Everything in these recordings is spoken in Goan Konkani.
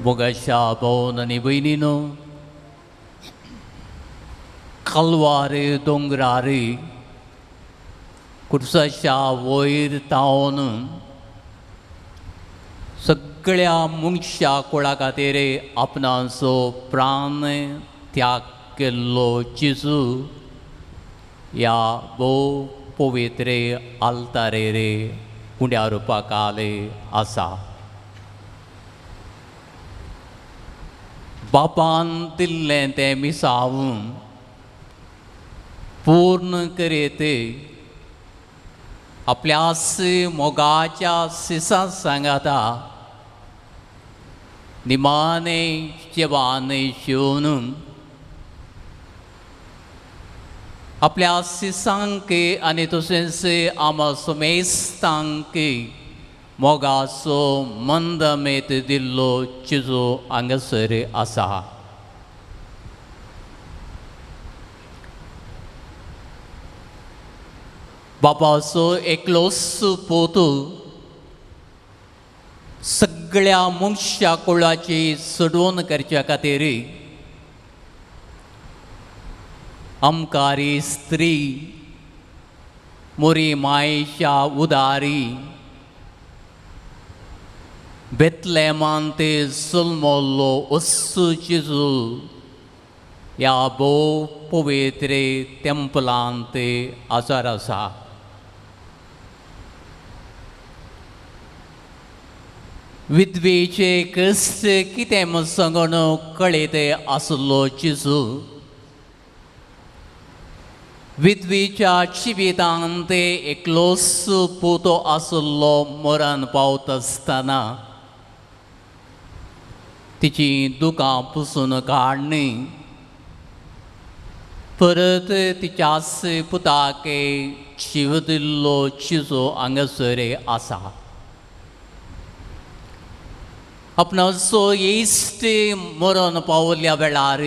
मोगाच्या भोवन आनी भयणीनो, कलवार दोंगरार कुर्साच्या वयर तावन सगळ्या मनशा कुळा खातीर आपणाचो प्राण त्याग केल्लो जेजू ह्या भोव पवित्र आल्तारेर उण्या रुपाकाले आसा. बापान दिल्लें तें मिसांव पूर्ण करीत आपल्यास मोगाच्या सिसा सांगाता निमाणे जेवाने शिवन आपल्या सिसांक आनी तशेंच आमा समेस्तांक मोगाचो मंदमेत दिल्लो चिजो हांगासर आसा. बापाचो एकलोच पूत सगळ्या मनशा कुळाची सोडवण करच्या खातीर आमकारी स्त्री मोरी मायेच्या उदारी बेतलेमान ते जल्मल्लो अस्सू जेजू ह्या भोव पवित्र टेंपलांत आजार आसा. विधवेचे कश्ट कितें म्हूण सांगून कळीत आसलो जेजू विधवेच्या जिवितांत एकलोच पूत आसलो मरण पावत आसतना तिची दुकां पुसून काडणी परत तिच्याच पुताक जीव दिल्लो जेजू हांगासर आसा. आपणाचो इश्ट मरण पावल्या वेळार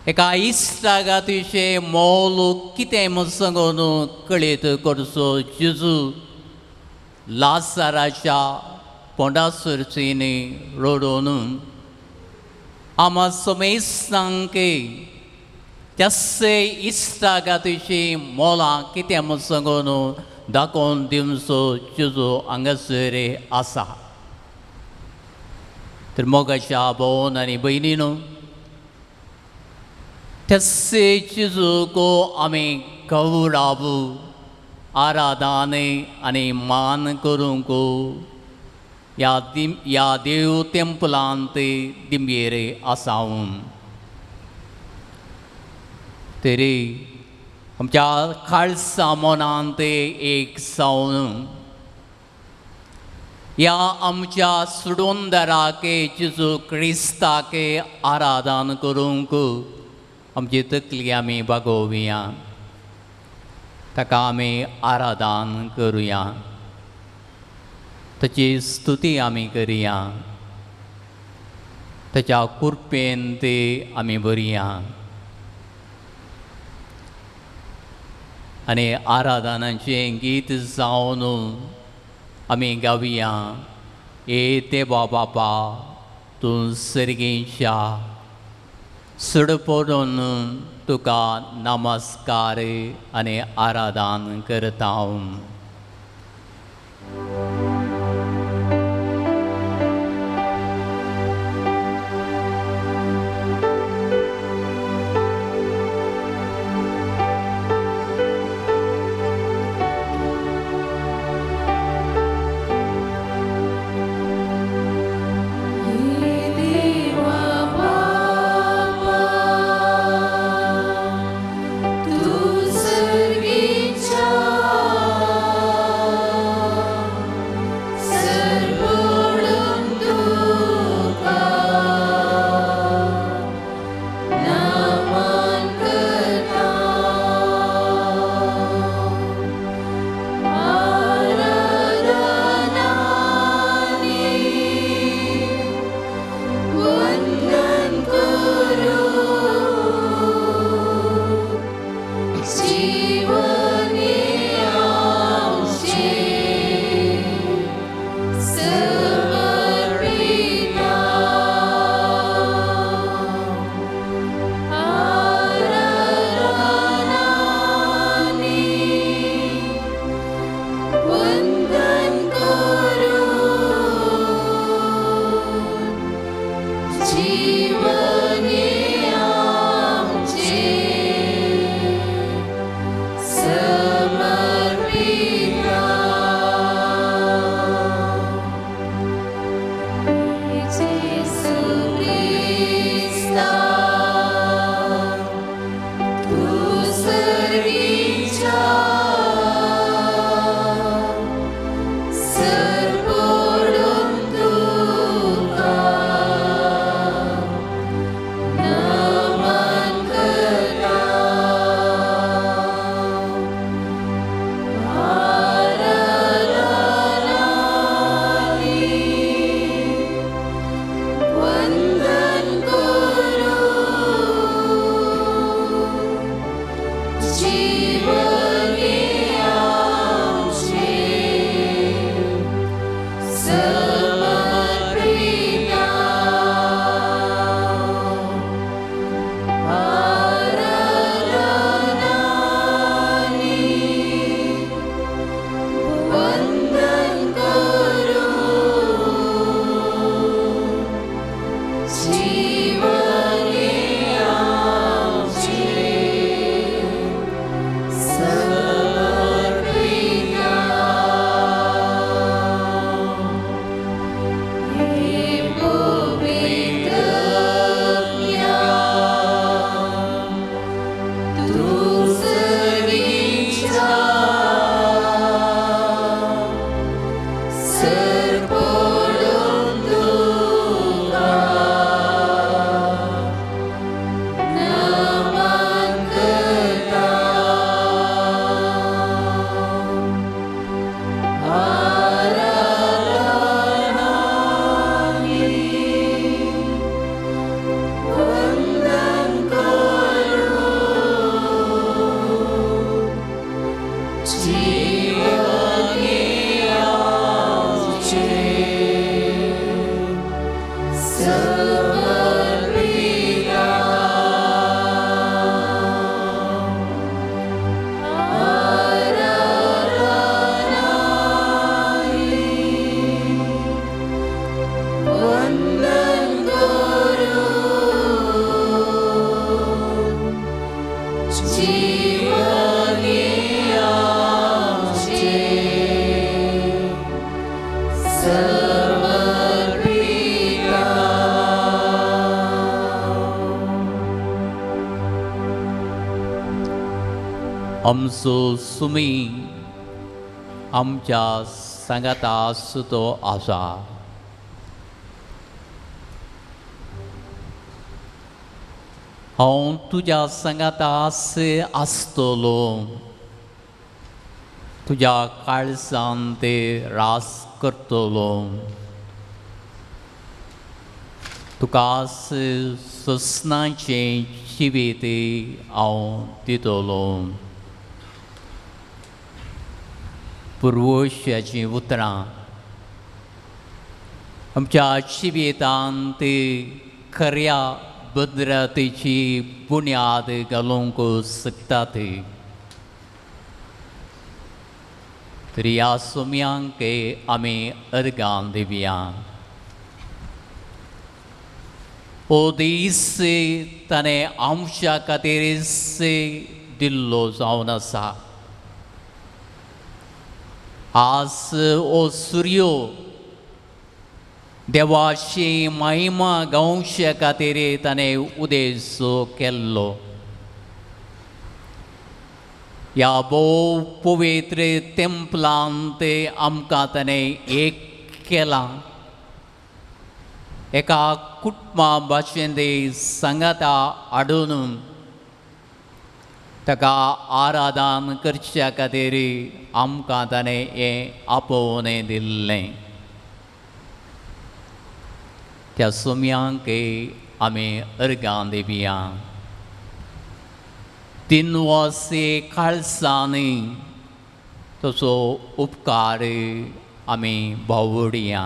एका इश्टागातीचें मोल कितें म्हूण सांगून कळीत करचो जेजू लासाराच्या पोंडासरचीनी रडून आमा समेस्तांक त्याच इश्टागातीचीं मोलां कितें म्हूण सांगून दाखोवन दिवचो जेजू हांगासर आसा. तर मोगाच्या भोवन आनी भयणीनो, त्याच जेजूक आमी गौरावू आराधन आनी मान करूंक ह्या देव टेंपलांत दिमयेर आसा. तरी आमच्या खालसा मनांत एक जावन ह्या आमच्या सुडोंदराक जेजू क्रिस्ताक आराधन करूंक आमची तकली आमी बागोवया, ताका आमी आराधन करुया, ताची स्तुती आमी करया, ताच्या कृपेन ते आमी बरया आनी आराधनाचें गीत जावन आमी गावया. ए देवा बापा तूं सर्गीच्या चड पडून तुका नमस्कार आनी आराधन करता. तू सर्गीच्या आमचो सुमी आमच्या सांगाता सुतो आसा. हांव तुज्या सांगाता आसतलो, तुज्या काळजान ते रास करतलो, तुका सोसनाचें जिवीत हांव दितलो. पुर्वशाचीं उतरां आमच्या जिवितांत खऱ्या भद्रतेची बुन्याद घालूंक शकतात. तरी ह्या सुम्यांक आमी अर्गां दिवया. हो दीस ताणें आमच्या खातीर दिल्लो जावन आसा. आज हो सुर्यो देवाची महिमा गावचे खातीर ताणें उदेश केल्लो. ह्या भोव पवित्र तेंपलांत आमकां ताणें एक केलां. एका कुटुंबा भाशेन सांगाता हाडून ताका आराधन करच्या खातीर आमकां ताणें हें आपोवणें दिल्लें. त्या सुम्यांक आमी अर्गां दिवया. 3 वर्सां काळसांनी तसो उपकार आमी बावडया.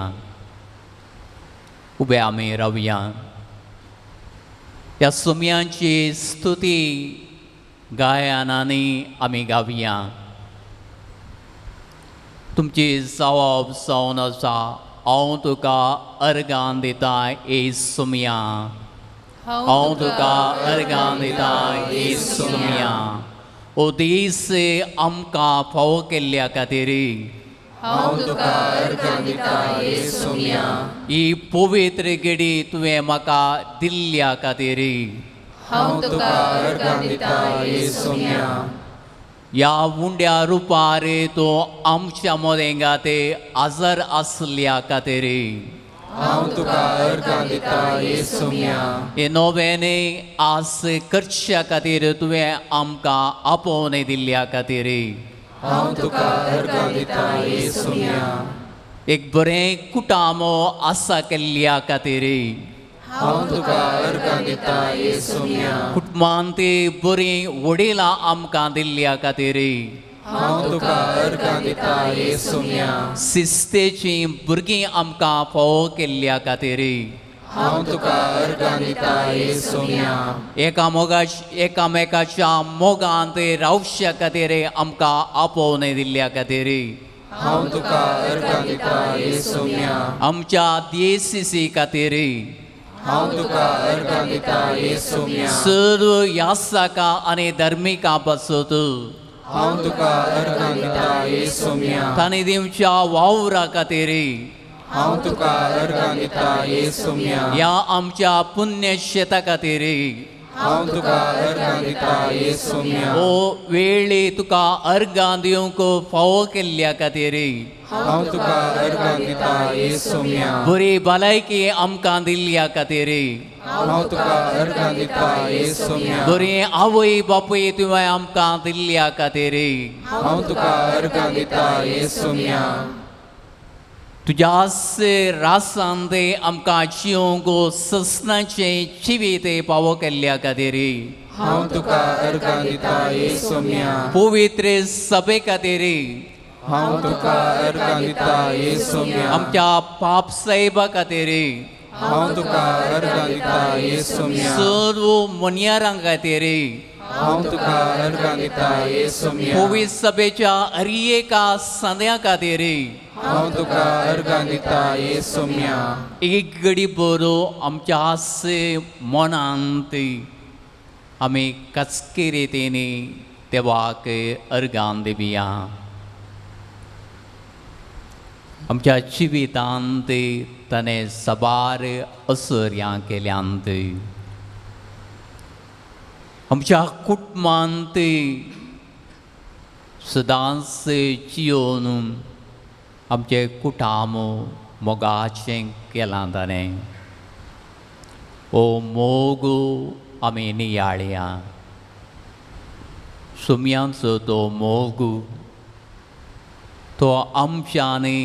उबे आमी रावया. ह्या सुम्यांची स्तुती गायनांनी आमी गावया. तुमची जबाब जावन आसा, हांव तुका अर्गां दिता ए सुम्या, हांव तुका अर्गां दिता ए सुम्या. ओ दीस आमकां फावो केल्ल्या खातीर हांव तुका अर्गां दिता ए सुम्या. ही पवित्र घडी तुवें म्हाका दिल्ल्या खातीर हांव तुका अर्गां दिता ए सुम्या. ह्या उंड्या रुपार तूं आमच्या मदें गाते आजर आसल्या खातीर हांव तुका अर्गां दिता ए सुम्या. हे नोवेने आस करच्या खातीर तुवें आमकां आपोवणें दिल्ल्या खातीर हांव तुका अर्गां दिता ए सुम्या. एक बरें कुटामो आसा केल्ल्या खातीर हांव तुका अर्गां दिता ए सुम्या. कुटुंबांत बरीं वडिलां आमकां दिल्ल्या खातीर हांव तुका अर्गां दिता ए सुम्या. शिस्तेचीं भुरगीं आमकां फावो केल्ल्या खातीर हांव तुका अर्गां दिता ए सुम्या. एकामेकाच्या मोगांत रावच्या खातीर आमकां आपोवणें दिल्ल्या खातीर हांव तुका अर्गां दिता ए सुम्या. आमच्या देसीसी खातीर हांव तुका अर्गां दिता ए सुम्या. सर्व यासकां आनी धर्मिकां पासत हांव तुका अर्गां दिता ए सुम्या. तांणी दिवच्या वावरा खातीर हांव तुका अर्गां दिता ए सुम्या. ह्या आमच्या पुण्य शेता खातीर हांव तुका अर्गां दिता ए सुम्या. ओ वेळी तुका अर्गां दिवंक फावो केल्ल्या खातीर हांव तुका अर्गां दिता ए सुम्या. बरी भलायकी आमकां दिल्ल्या खातीर हांव तुका अर्गां दिता ए सुम्या. बरी आवय बापूय तुवें आमकां दिल्ल्या खातीर हांव तुका अर्गां दिता ए सुम्या. तुज्याच रासान आमकां जिवंक ससनाचें जिवीत फावो केल्ल्या खातीर हांव तुका अर्गां दिता ए सुम्या. पवित्र सभे खातीर हांव तुका अर्गां दिता ए सुम्या. आमच्या पाप साहेबा खातीर हांव तुका अर्गां दिता ए सुम्या. सर्व मनयारां खातीर हांव तुका अर्गां दिता ए सुम्या. पवित्र सभेच्या हर एका संद्या खातीर हांव तुका अर्गां दिता ए सुम्या. एक घडी बरो आमच्या मनांत आमी कचके रितीन देवाक अर्गां दिवया. आमच्या जिवितांत ताणें साबार असर्यां केल्यांत. आमच्या कुटुंबांत सदांच जियोन आमचें कुटाम मोगाचें केलां ताणें. ओ मोग आमी नियाळया, सुम्यांचो तो मोग तो आमच्यांनी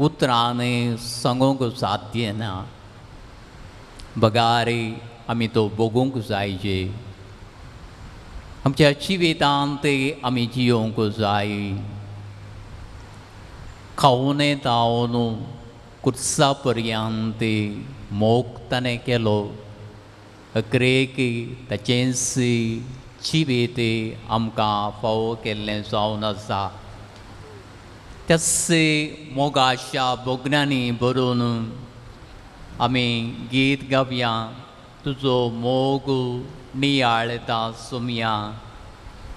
उतरांनी सांगूंक साध्य ना, बगारी आमी तो भोगूंक जायचे. आमच्या जिवितांत आमी जियोवंक जाय. खावने तावन कुर्सा पर्यंत मोग ताणें केलो. अकरेक ताचेंच जिवीत आमकां फावो केल्लें जावन आसा. त्याच मोगाच्या भोगण्यांनी भरून आमी गीत गावया. तुजो मोग नियाळता सुमया,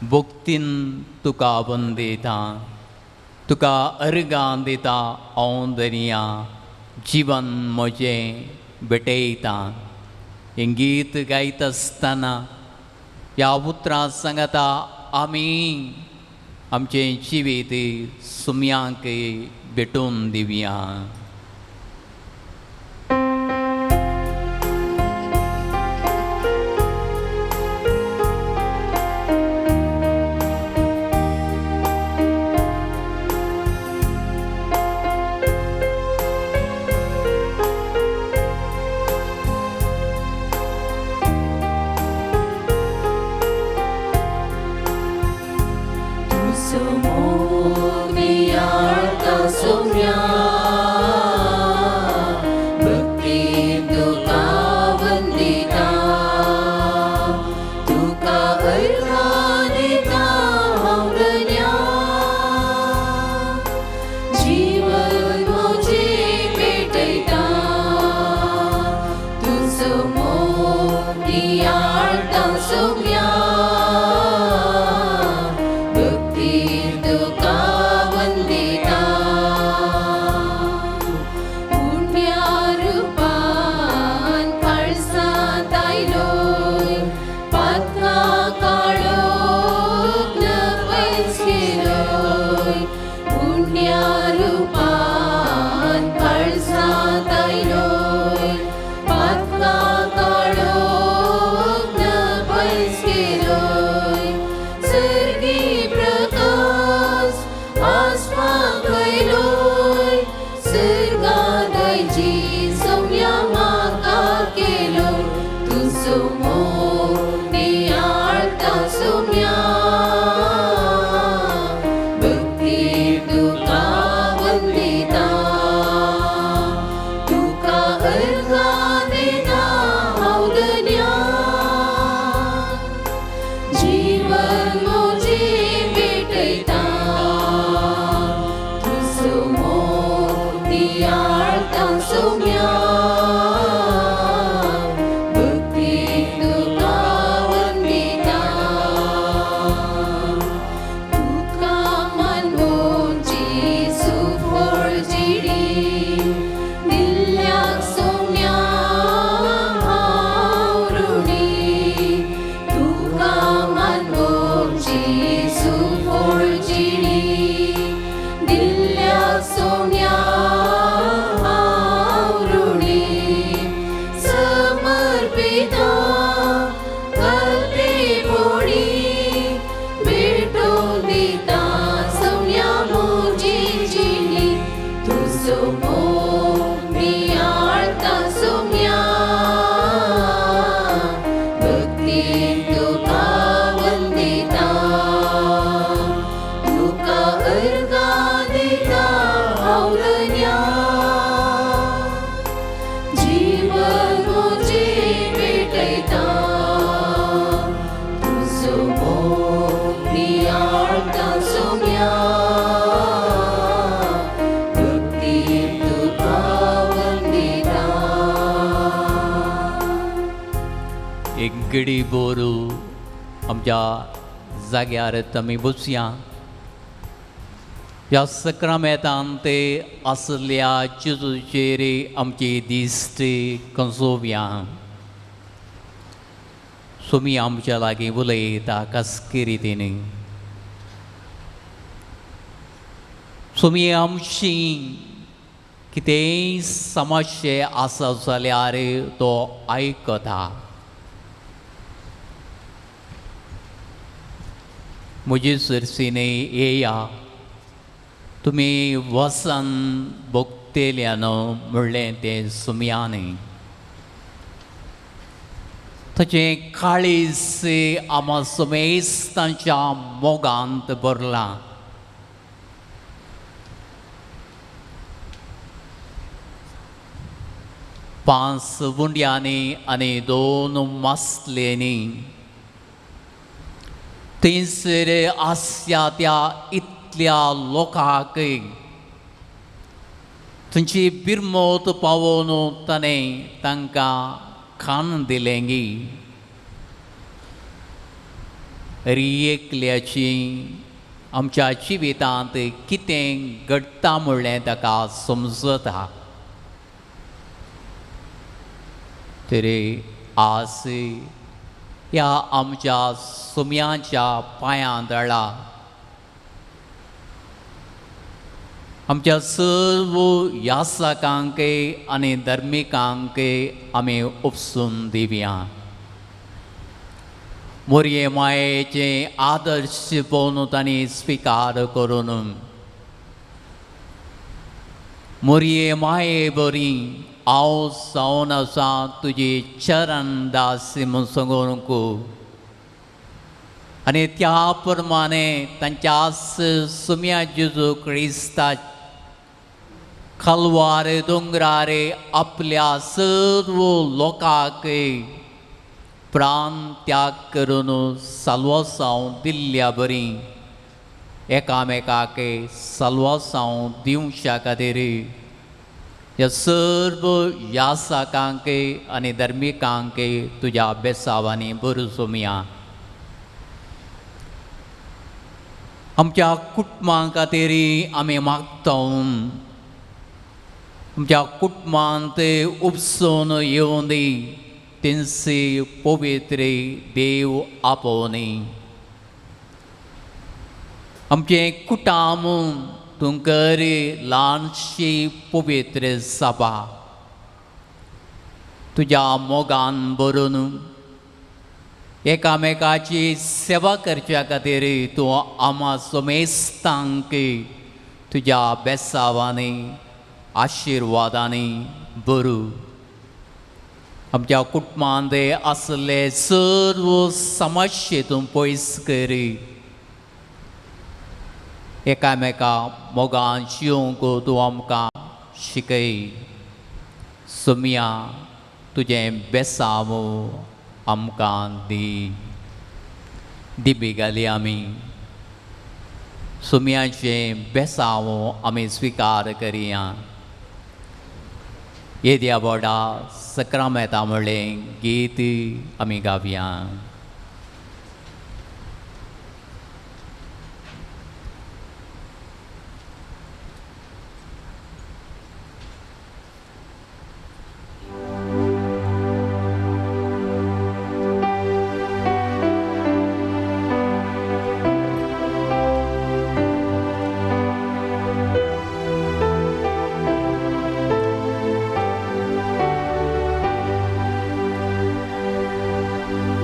भक्तीन तुका वंदिता, तुका अर्गां दिता हांव दर्या, जिवन म्हजें भेटयता. हें गीत गायता आसतना ह्या उतरां सांगता आमी आमचें जिवीत सुम्यांक भेटून दिवया. गडी बोरू आमच्या जाग्यार आमी बसया. ह्या सक्रामेतान ते आसल्या जेजूचेर आमची दिश्ट कंसोवया. सुमी आमच्या लागीं उलयता कसके रितीन. तुमी आमची कितेंय समस्या आसा जाल्यार तो आयकता. म्हजे सरसीने येया तुमी वसन भोगतेल्यान म्हणलें तें सुमयानी. ताचें काळीज आमा सुमेस्तांच्या मोगांत भरलां. पांच उंड्यांनी आनी 2 मासलेंनी थंयसर आसल्या त्या इतल्या लोकांक थंयची बिरमोत पावोवन ताणें तांकां खाण दिलें गी. एकल्याची आमच्या जिवितांत कितें घडटा म्हणलें ताका समजता. तरी आज ह्या आमच्या सुम्यांच्या पांयां तळा आमच्या सर्व यासकांक आनी धर्मिकांक आमी उपसून दिवया. मोरये मायेचे आदर्श पळोवन तांणी स्विकार करून मोरये माये बरी हांव जावन आसा तुजी चरण दासी म्हूण सांगूंक आनी त्या प्रमाणे तांच्या सुम्या जेजू क्रिस्ता खलवार दोंगरार आपल्या सर्व लोकांक प्राण त्याग करून साल्वासांव दिल्ल्या बरी एकामेकाक साल्वासांव दिवच्या खातीर ह्या सर्व यासकांक आनी धर्मिकांक तुज्या बेसावांनी बरो सोमया. आमच्या कुटुंबां खातीर आमी मागता. आमच्या कुटुंबांत उपसून येवं दी तेंचे पवित्र देव आपोवनी. आमचें कुटुंब तुमकां ल्हानशी पवित्र सभा तुज्या मोगान भरून एकामेकाची सेवा करच्या खातीर तूं आमा समेस्तांक तुज्या बेसावांनी आशिर्वादांनी भरू. आमच्या कुटुंबांत आसले सर्व समस्ये तूं पयस करी. एकामेका मोगान जिवंक तूं आमकां शिकय. सुमया तुजें बेसांव आमकां दी. दिबी घाली आमी सुमयाचें बेसांव आमी स्विकार करया. येद्या व्हडा सक्रामेता म्हणलें गीत आमी गावया.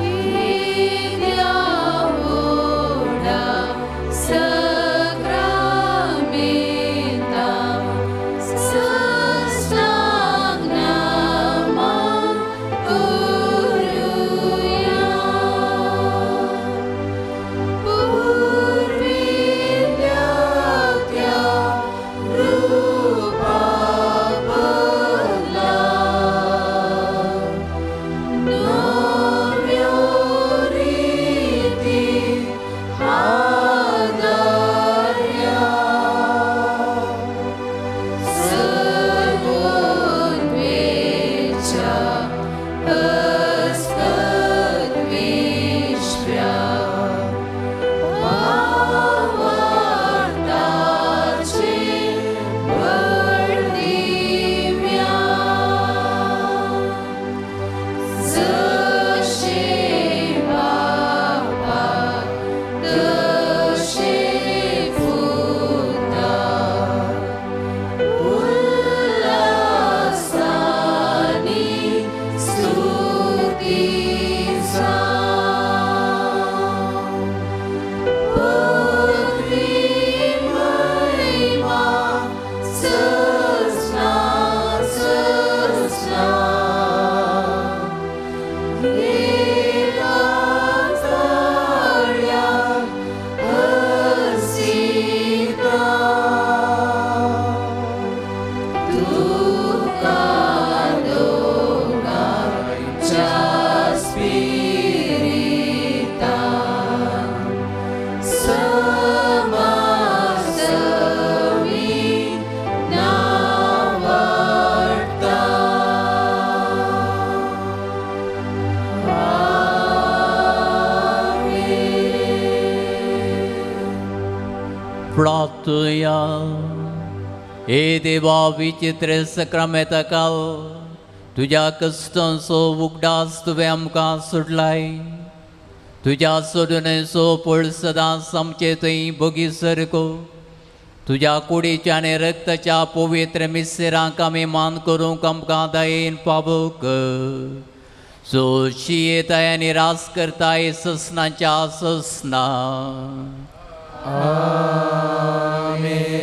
Yeah. हे देवा विचित्र सक्रामेता काल तुज्या कश्टांचो उगडास तुवें आमकां सोडलाय. तुज्या सोडणेचो पळ सदांच आमचे थंय भोगी सरको. तुज्या कुडीच्या आनी रक्ताच्या पवित्र मिसरांक आमी मान करूंक आमकां दयेन पावोक. सो शियेताय आनी रास करताय ससनाच्या ससना. आमेन.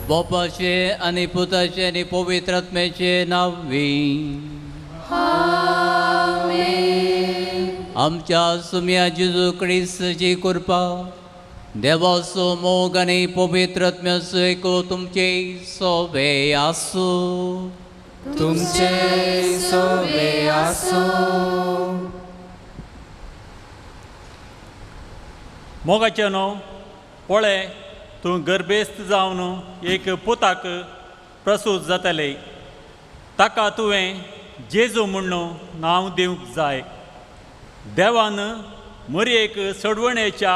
बापाचे आनी पुताचे आनी पवित्र आत्म्याचे नांवी. आमच्या सुम्या जेजू क्रिस्ताची कृपा, देवाचो मोग आनी पवित्र आत्म्याचो एको तुमचे सोबे आसूं. तुमचे सोबे आसूं. मोगाचें न्हू पळय तूं गर्भेस्त जावन एक पुताक प्रसूत जातले, ताका तुवें जेजू म्हूण नांव दिवंक जाय. देवान मरयेक सोडवणेच्या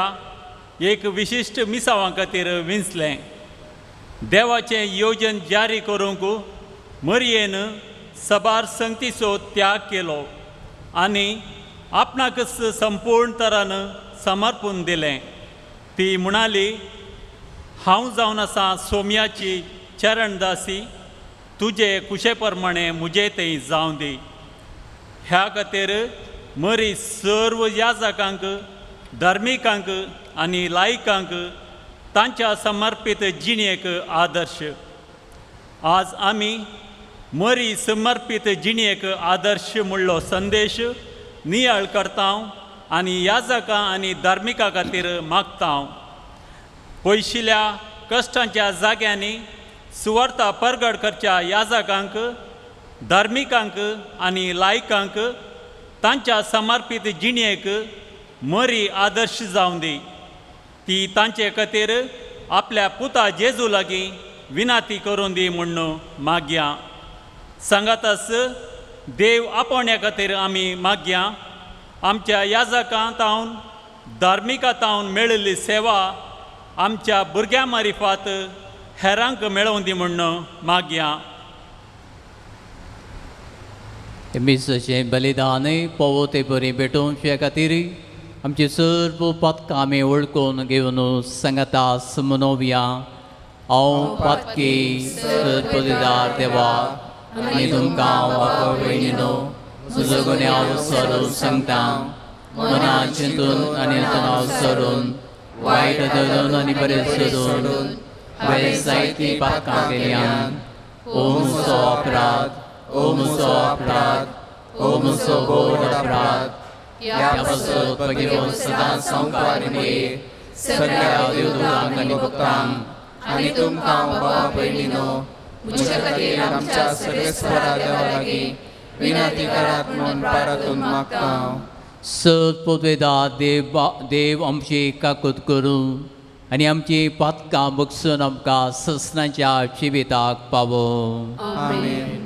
एक विशिश्ट मिसांवा खातीर विंचलें. देवाचें योजन जारी करूंक मरयेन सबार संगतीचो त्याग केलो आनी आपणाकच संपूर्ण तरान समर्पून दिलें. ती म्हणाली, हांव जावन आसा सोम्याची चरणदासी, तुजे कुशे प्रमाणे म्हजे थंय जावं दी. ह्या खातीर मरी सर्व याजकांक, धार्मिकांक आनी लायकांक तांच्या समर्पीत जिणेक आदर्श. आज आमी मरी समर्पीत जिणेक आदर्श म्हणलो संदेश नियाळ करता आनी याजकां आनी धार्मिकां खातीर मागता. पयशिल्या कश्टांच्या जाग्यांनी सुवार्ता परगट करच्या याजकांक, धार्मिकांक आनी लायकांक तांच्या समर्पीत जिणेक मरी आदर्श जावं दी. ती तांचे खातीर आपल्या पुता जेजू लागीं विनाती करून दी म्हूण मागया. सांगातास देव आपोवण्या खातीर आमी मागया. आमच्या याजकां तावन धार्मिका तावन मेळिल्ली सेवा आमच्या भुरग्यां मारिफात हेरांक मेळोवन दी म्हण्ण मागया. मिसाचें बलिदानय पोवो ते बरी भेटोवचे खातीर आमची सर्व पातकां आमी वळखून घेवन सांगाता मनोवया. हांव पातकी सर्व देवा आनी तुमकां बापा भयणीनो म्हजो गुन्यांव सरून सांगता. मना चिंतून आनी तणाव सरून वायट धरून आनी बरें सोदून हांवें जायतीं पातकां केल्यान. ओ म्हजो अपराध, ओ म्हजो अपराध, ओ म्हजो व्हड अपराध. ह्या पासत भगवंत सदां संवकार सगळ्या देवदूतांक आनी भक्तांक आनी तुमकां बाबा भयणीनो म्हज्या खातीर आमच्या सर्वेस्परा देवा लागीं विनंती करात म्हूण पारातून मागता. सत पोतवेदा देव देव आमची काकूत करूं आनी आमची पातकां बगसून आमकां ससनाच्या जिविताक पावो. आमेन.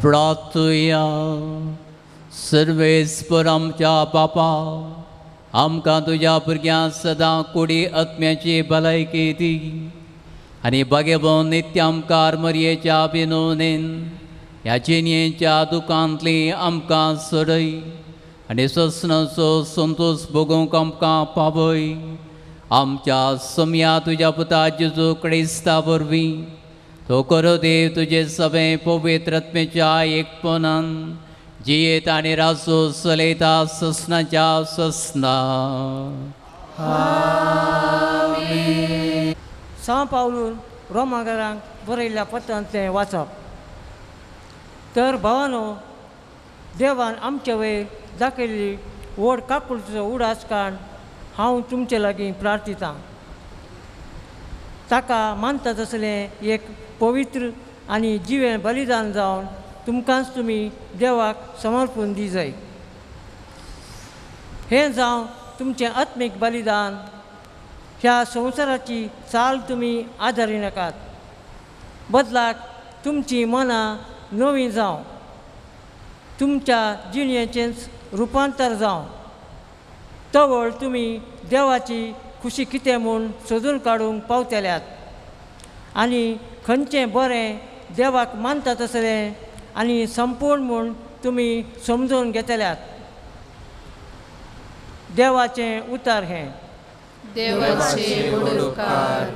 प्रार्थुया. सर्वेस्पर आमच्या बापा आमकां तुज्या भुरग्यांक सदां कुडी आत्म्याची भलायकी दी आनी बागेबोन नित्य आमकार मरयेच्या विनोनेन ह्या जिणेच्या दुकांतली आमकां सोडय आनी सोसणाचो संतोश भोगूंक आमकां पावय. आमच्या सोम्या तुज्या पुता जेजू क्रिस्ता वरवीं तो करो देव तुजे सगळे पवित्र आत्म्याच्या एकपणान जियेत आनी राजो चलयता ससनाच्या ससना. सां पावलून रोमागरांक बरयल्ल्या पत्रांतलें वाचप. तर भावानो, देवान आमचे वयर दाखयल्ली व्हड काकुळचो उडास काण हांव तुमचे लागीं प्रार्थितां. ताका मानता तसलें एक पवित्र आनी जिवें बलिदान जावन तुमकांच तुमी देवाक समर्पून दी जाय. हें जावं तुमचें आत्मीक बलिदान. ह्या संवसाराची चाल तुमी आदारी नाकात, बदलाक तुमचीं मनां नवीं जावं, तुमच्या जिणेचेंच रुपांतर जावं. तवळ तुमी देवाची खुशी कितें म्हूण सोदून काडूंक पावतल्यात आनी खंयचें बरें देवाक मानता तसलें आनी संपूर्ण म्हूण तुमी समजून घेतल्यात. देवाचें उतर हें. देवाचे उपकार.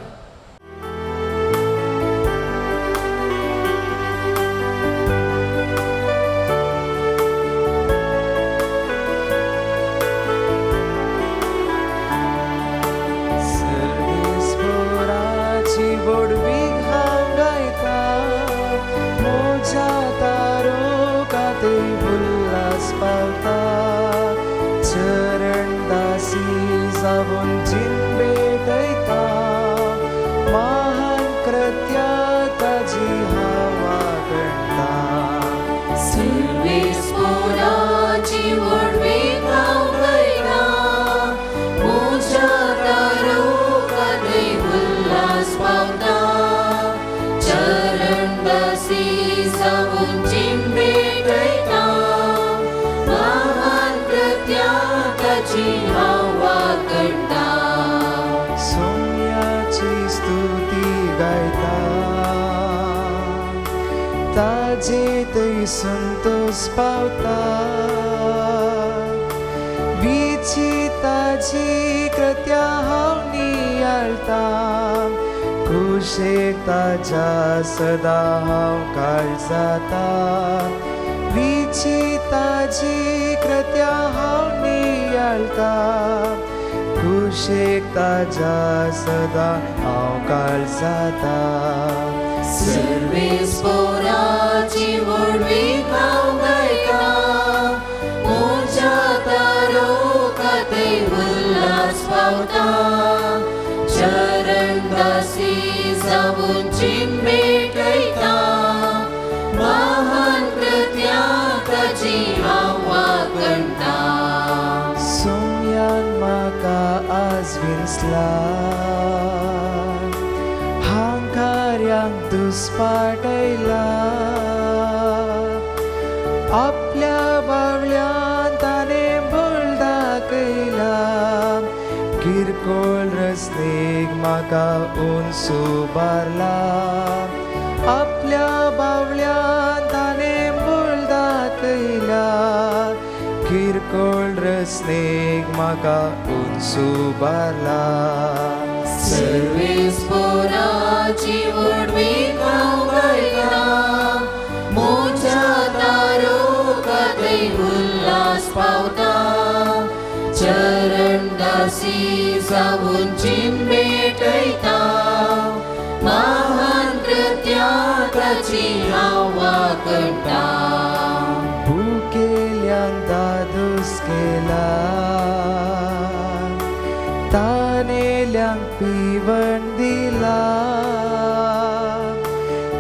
संतोष पावता विचिताची कृत्या हांव नियाळता कुशेक ताज्या सदां हांव काळजाता विचिताजी कृत्या हांव नियाळटा कुशेक ताज्या सदां हांव काळजाता. सर्वेस्पोराची व्हडवीक हांव गायतां, म्हज्या तारोकाते उल्हास पावतां, चरणदासी जावन जीण भेटयतां, महान कृत्यां ताजी हांव वागणटां. सोम्यान म्हाका आज विंचला, हांकार्यांक दुस्पाटयला, आपल्या बावल्यान ताणें भोळ दाखयला, किरकोळ रस्तेक म्हाका उंच उबारला, आपल्या बावल्यान ताणें भोळ दाखयला, किरकोळ रस्तेक म्हाका उंच उबारला. सर्वेस्पोराची व्हडवीक हांव गायतां, म्हज्या तारोकाते उल्हास पावतां, चरणदासी जावन जीण भेटयतां, महान कृत्यां ताजी हांव वागणटां. भुकेल्यांक दादूस केला, तानेल्यांक पिवण दिला,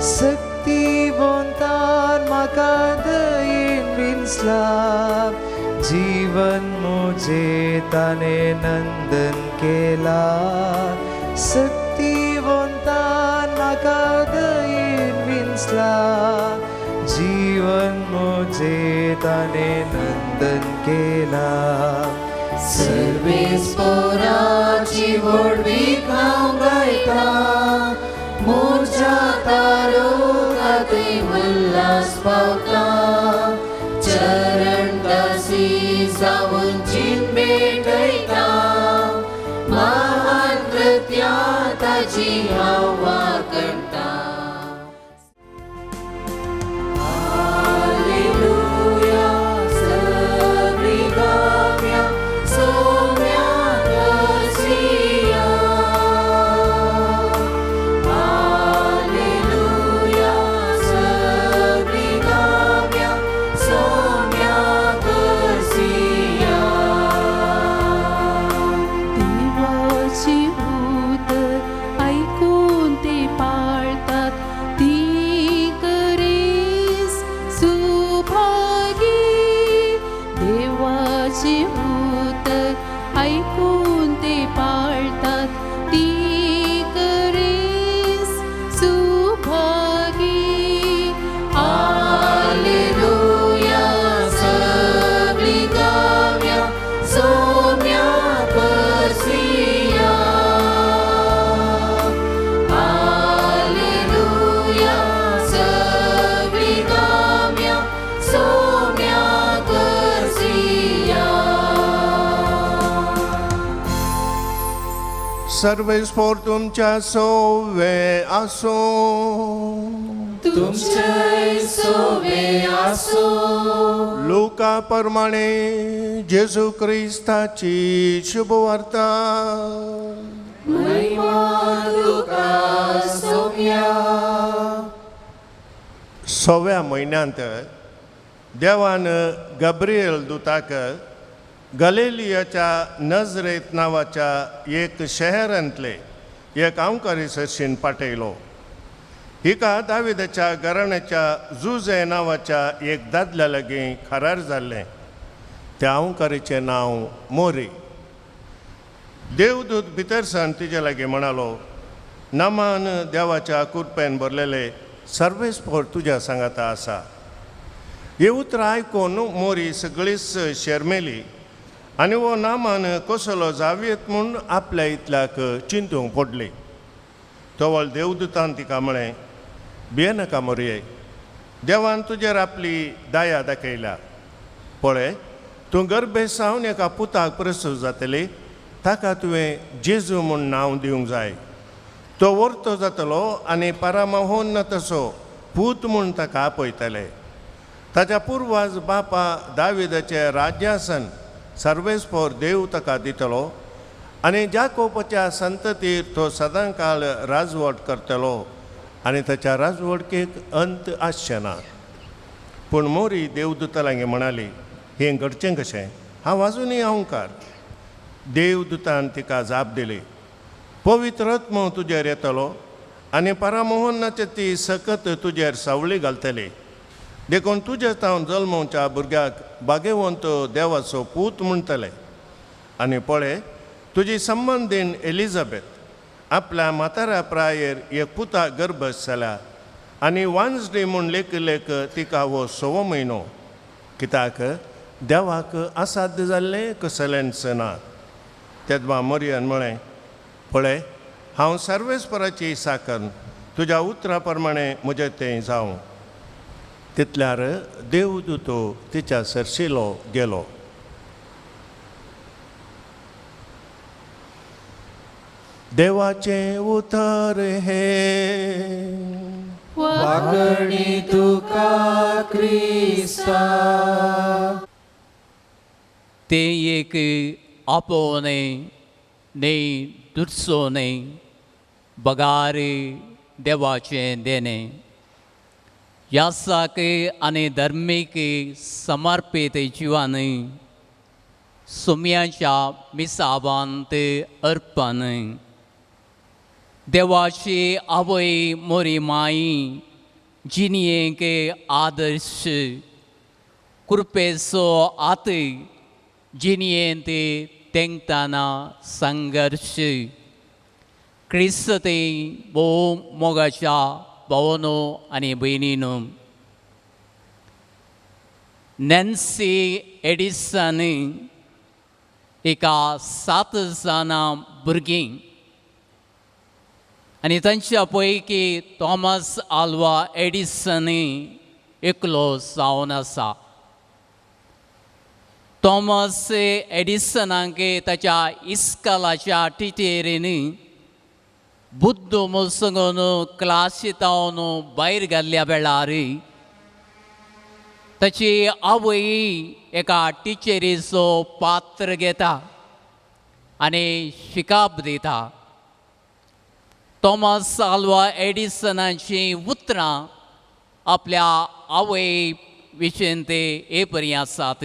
सक्तिवंतान म्हाका दयेन विंचला, जीवन म्हजें ताणें नंदन केला, सक्तिवंतान म्हाका दयेन विंचला, जीवन म्हजें ताणें नंदन केला. सर्वेस्पोराची व्हडवीक हांव गायतां, म्हज्या तारोकाते उल्हास पावतां, चरणदासी जावन जीण भेटयतां, महान कृत्यां ताजी हांव वागणटां. हालेलुया सगळीं गावया सोम्याक हसिया, हालेलुया सगळीं गावया सोम्याक हसिया. देवाची उतर ऐकून ते पाळतात, ती करीस सुभागी. देवाची उतर ऐकून ते पाळतात, ती करीस सुभागी. हालेलुया सगळीं गावया सोम्याक हसिया, हालेलुया सगळीं गावया सोम्याक हसिया. सर्वेस्पोर तुमच्या सोवे आसूं. तुमचें सोवे आसूं. लुका प्रमाणे जेजू क्रिस्ताची शुभवार्ता. महिमा तुका सोम्या. सव्या म्हयन्यांत देवान गब्रियल दुताक गलेलियाच्या नजरेत नांवाच्या एक शहरांतले एक अंकारी सरशीन पाठयलो. हिका दाविदाच्या घराण्याच्या जुजे नांवाच्या एक दादल्या लागीं खरार जाल्लें. त्या अंकारीचें नांव मोरी. देवदूत भितर सन तिजे लागीं म्हणालो, नमान देवाच्या कुरपेन भरलेले सर्वेस्पोर तुज्या सांगाता आसा. ही उतरां आयकून मोरी सगळीच शर्मेली आनी हो नामान कसलो जावयेत म्हूण आपल्या इतल्याक चिंतूंक पडली. तवळ देवदूतान तिका म्हळें, भियेनाका मोरये, देवान तुजेर आपली दया दाखयल्या. पळय, तूं गर्भे सावन एका पुताक प्रसूत जातली, ताका तुवें जेजू म्हूण नांव दिवंक जाय. तो वर्तो जातलो आनी परामहोन तसो पूत म्हूण ताका आपयतले. ताच्या पुर्वाज बापा दाविदाचें राज्यासन सर्वेस्पोर देव ताका दितलो आनी जाकोबाच्या संततीर तो सदांकाळ राजवट करतलो आनी ताच्या राजवटकेक अंत आसचें ना. पूण मोरी देवदूता लागीं म्हणाली, हें घडचें कशें? हांव आजुनूय अंवकार. देवदूतान तिका जाप दिली, पवित्र आत्मो तुजेर येतलो आनी परामोहनाचे ती सकत तुजेर सावळी घालतली. देखून तुजे तावन जल्मोवच्या भुरग्याक भागेवंत देवाचो पूत म्हणटले. आनी पळय, तुजी संबंदीन एलिझाबेथ आपल्या म्हाताऱ्या प्रायेर एक पुता गर्भस जाल्या आनी वांजडी म्हूण लेखलेक तिका हो सवो म्हयनो. कित्याक देवाक असाध्य जाल्लें कसलेंच ना. तेदवा मोरयान म्हळें, पळय, हांव सर्वेस्पराची साकन, तुज्या उतरा प्रमाणें म्हजें तें जावं. तितल्यार देवदूतो तिच्या सरशिलो गेलो. देवाचें उतर हें. वाकणी तुका क्रिस्ता. ते एक आपोवणें न्ही, दुरसो न्ही, बगार देवाचें देणें. यासाक आनी धर्मीक समर्पीत जिवान सुम्याच्या मिसावांत अर्पण. देवाची आवय मोरी माई जिणयेक आदर्श, कृपेचो आत जिणयेंत तेंकतना संघर्श. क्रिस्ती भोव मोगाच्या भावनो आनी भयणीनो, नॅन्सी एडिसन एका 7 जाणां भुरगीं आनी तांच्या पैकी थॉमस आल्वा एडिसन एकलो जावन आसा. थॉमस एडिसनाक ताच्या इस्कलाच्या टिचेरीन बुद्ध मुसंगून क्लासीतावन भायर घाल्ल्या वेळार ताची आवय एका टिचेरीचो पात्र घेता आनी शिकाप दिता. थॉमस आल्वा एडिसनाची उतरां आपल्या आवय विशीं ते हे परी आसात.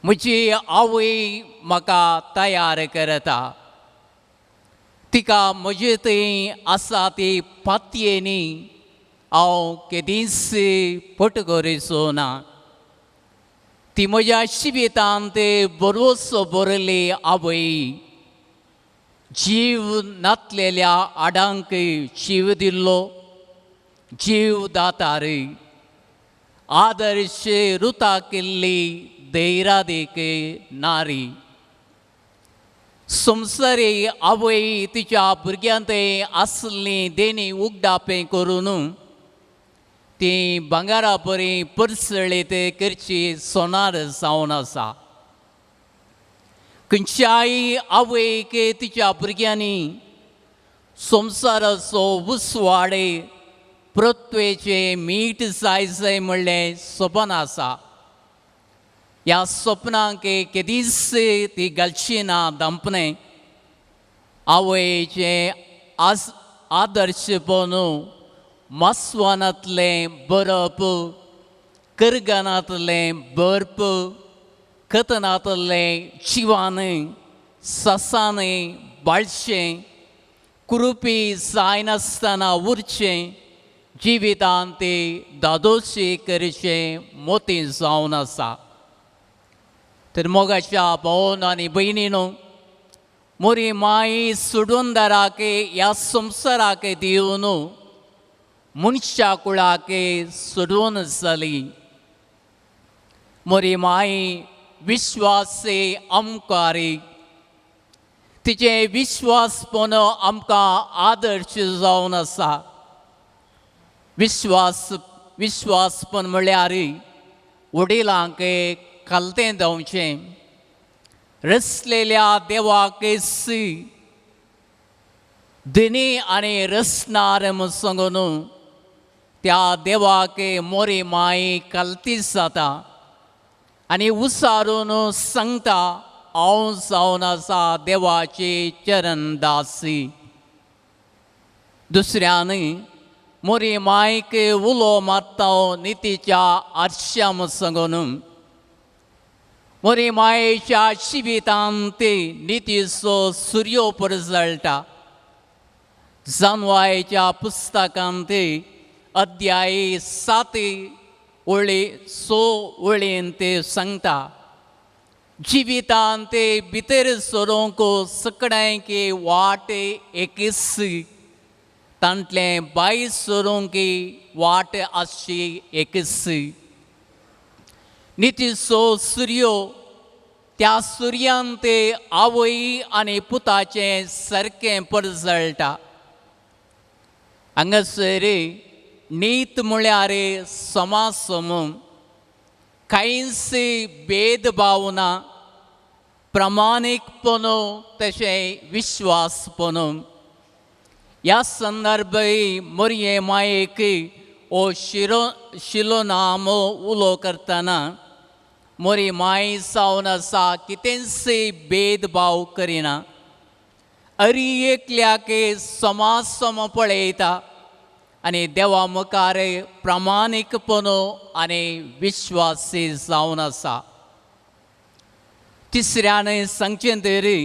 म्हजी आवय म्हाका तयार करता, तिका म्हजे थंय आसा ती पातयेनी हांव केदींच फट करिचो ना. ती म्हज्या शिबितांत बरोसो बरयली आवय, जीव नातलेल्या आडांक जीव दिल्लो जीव दातार, आदर्श रुता केल्ली धैरादीक नारी. संवसारी आवय तिच्या भुरग्यांत आसली देणी उगडापें करून ती भांगरा बरी परसळीत करची सोनार जावन आसा. खंयच्याय आवयक तिच्या भुरग्यांनी संवसाराचो उस्वाड पृथ्वेचें मीठ जाय जाय म्हणलें सपन आसा. ह्या सपनांक केदीच ती घालची ना दांपणें. आवयचें आज आदर्शपण मासवानांतलें बरप, करगनांतलें बर्प, कथनांतलें जिवान, ससाने बाळशें, कुरुपी जायनासतना उरचें, जिवितांत ते दादोशी करचें मोती जावन आसा. तर मोगाच्या भावन आनी भयणीनो, मोरी माई सुडूनदाराक ह्या संवसाराक दिवन मनशा कुळाक सोडून जाली. मोरी माई विश्वासे आमकारी, तिचें विश्वासपण आमकां आदर्श जावन आसा. विश्वासपण म्हळ्यार वडिलांक खालतें धांवचें, रसलेल्या देवाक दिनी आनी रसणार म्हूण सांगून त्या देवाक मोरी माई कलतीस जाता आनी उसारून सांगता, हांव जावन आसा देवाची चरणदासी. दुसऱ्यानय मोरी मायक उलो मारता नितीच्या आरश्याम सांगून. मोरी मायेच्या शिबितांत नितीचो सुर्यो परजळटा. जानवायच्या पुस्तकांत अध्याय 7 ओळी 6 ओळीन ते सांगता, जिवितांत भितर सरूंक सगळ्यांक वाट एकच, तांतलें भायर सरूंक वाट आसची एकच. नितीचो सुर्यो त्या सुर्यान ते आवय आनी पुताचें सारकें परजळटा. हांगासर नीत म्हळ्यार समासम, कांयच भेदभाव ना, प्रामाणीकपण तशें विश्वासपण. ह्या संदर्भे मोरये मायेक हो शिलोनाम उलो करतना मोरी माय जावन आसा कितेंच भेदभाव करिना, अरी एकल्याक समासम पळयता आनी देवा मुखार प्रामाणीकपण आनी विश्वासी जावन आसा. तिसऱ्यान सांगचें तरी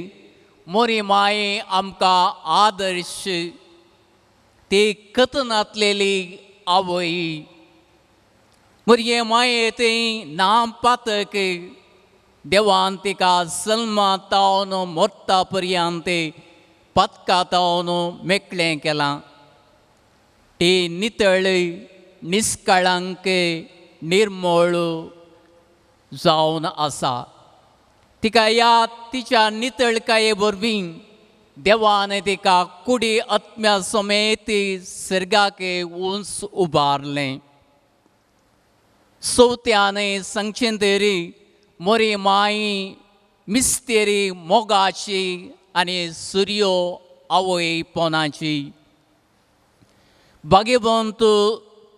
मोरी माय आमकां आदर्श, ती कथनांतलेली आवय. मोरये माये ती नाम पातक देवान तिका जल्मा तावन मोरता पर्यंत पातका तावन मेकळें केलां. ती नितळ निस्कळंक निर्मळ जावन आसा. तिका ह्या तिच्या नितळकाये वरवीं देवान तिका कुडी आत्म्या समेत सर्गाक उंच उबारलें. चवथ्यान सांगचें तरी मोरी माय मिस्तेरी मोगाची आनी सुर्यो आवयपणाची. भाग्यवंत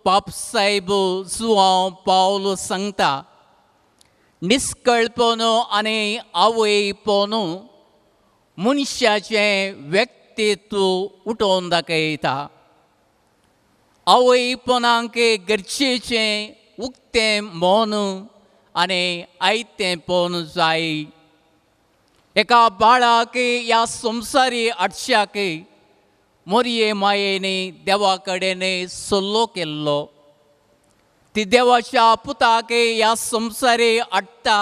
पापसायब जुआंव पावल सांगता, निस्कळपण आनी आवयपण मनशाचें व्यक्तित्व उठोवन दाखयता. आवयपणाक गरजेचें उक्तें मन आनी आयतेंपण जाय. एका बाळाक ह्या संवसारी आडशाक मोरये मायेन देवा कडेन सल्लो केल्लो. ती देवाच्या पुताक ह्या संवसारी हाडटा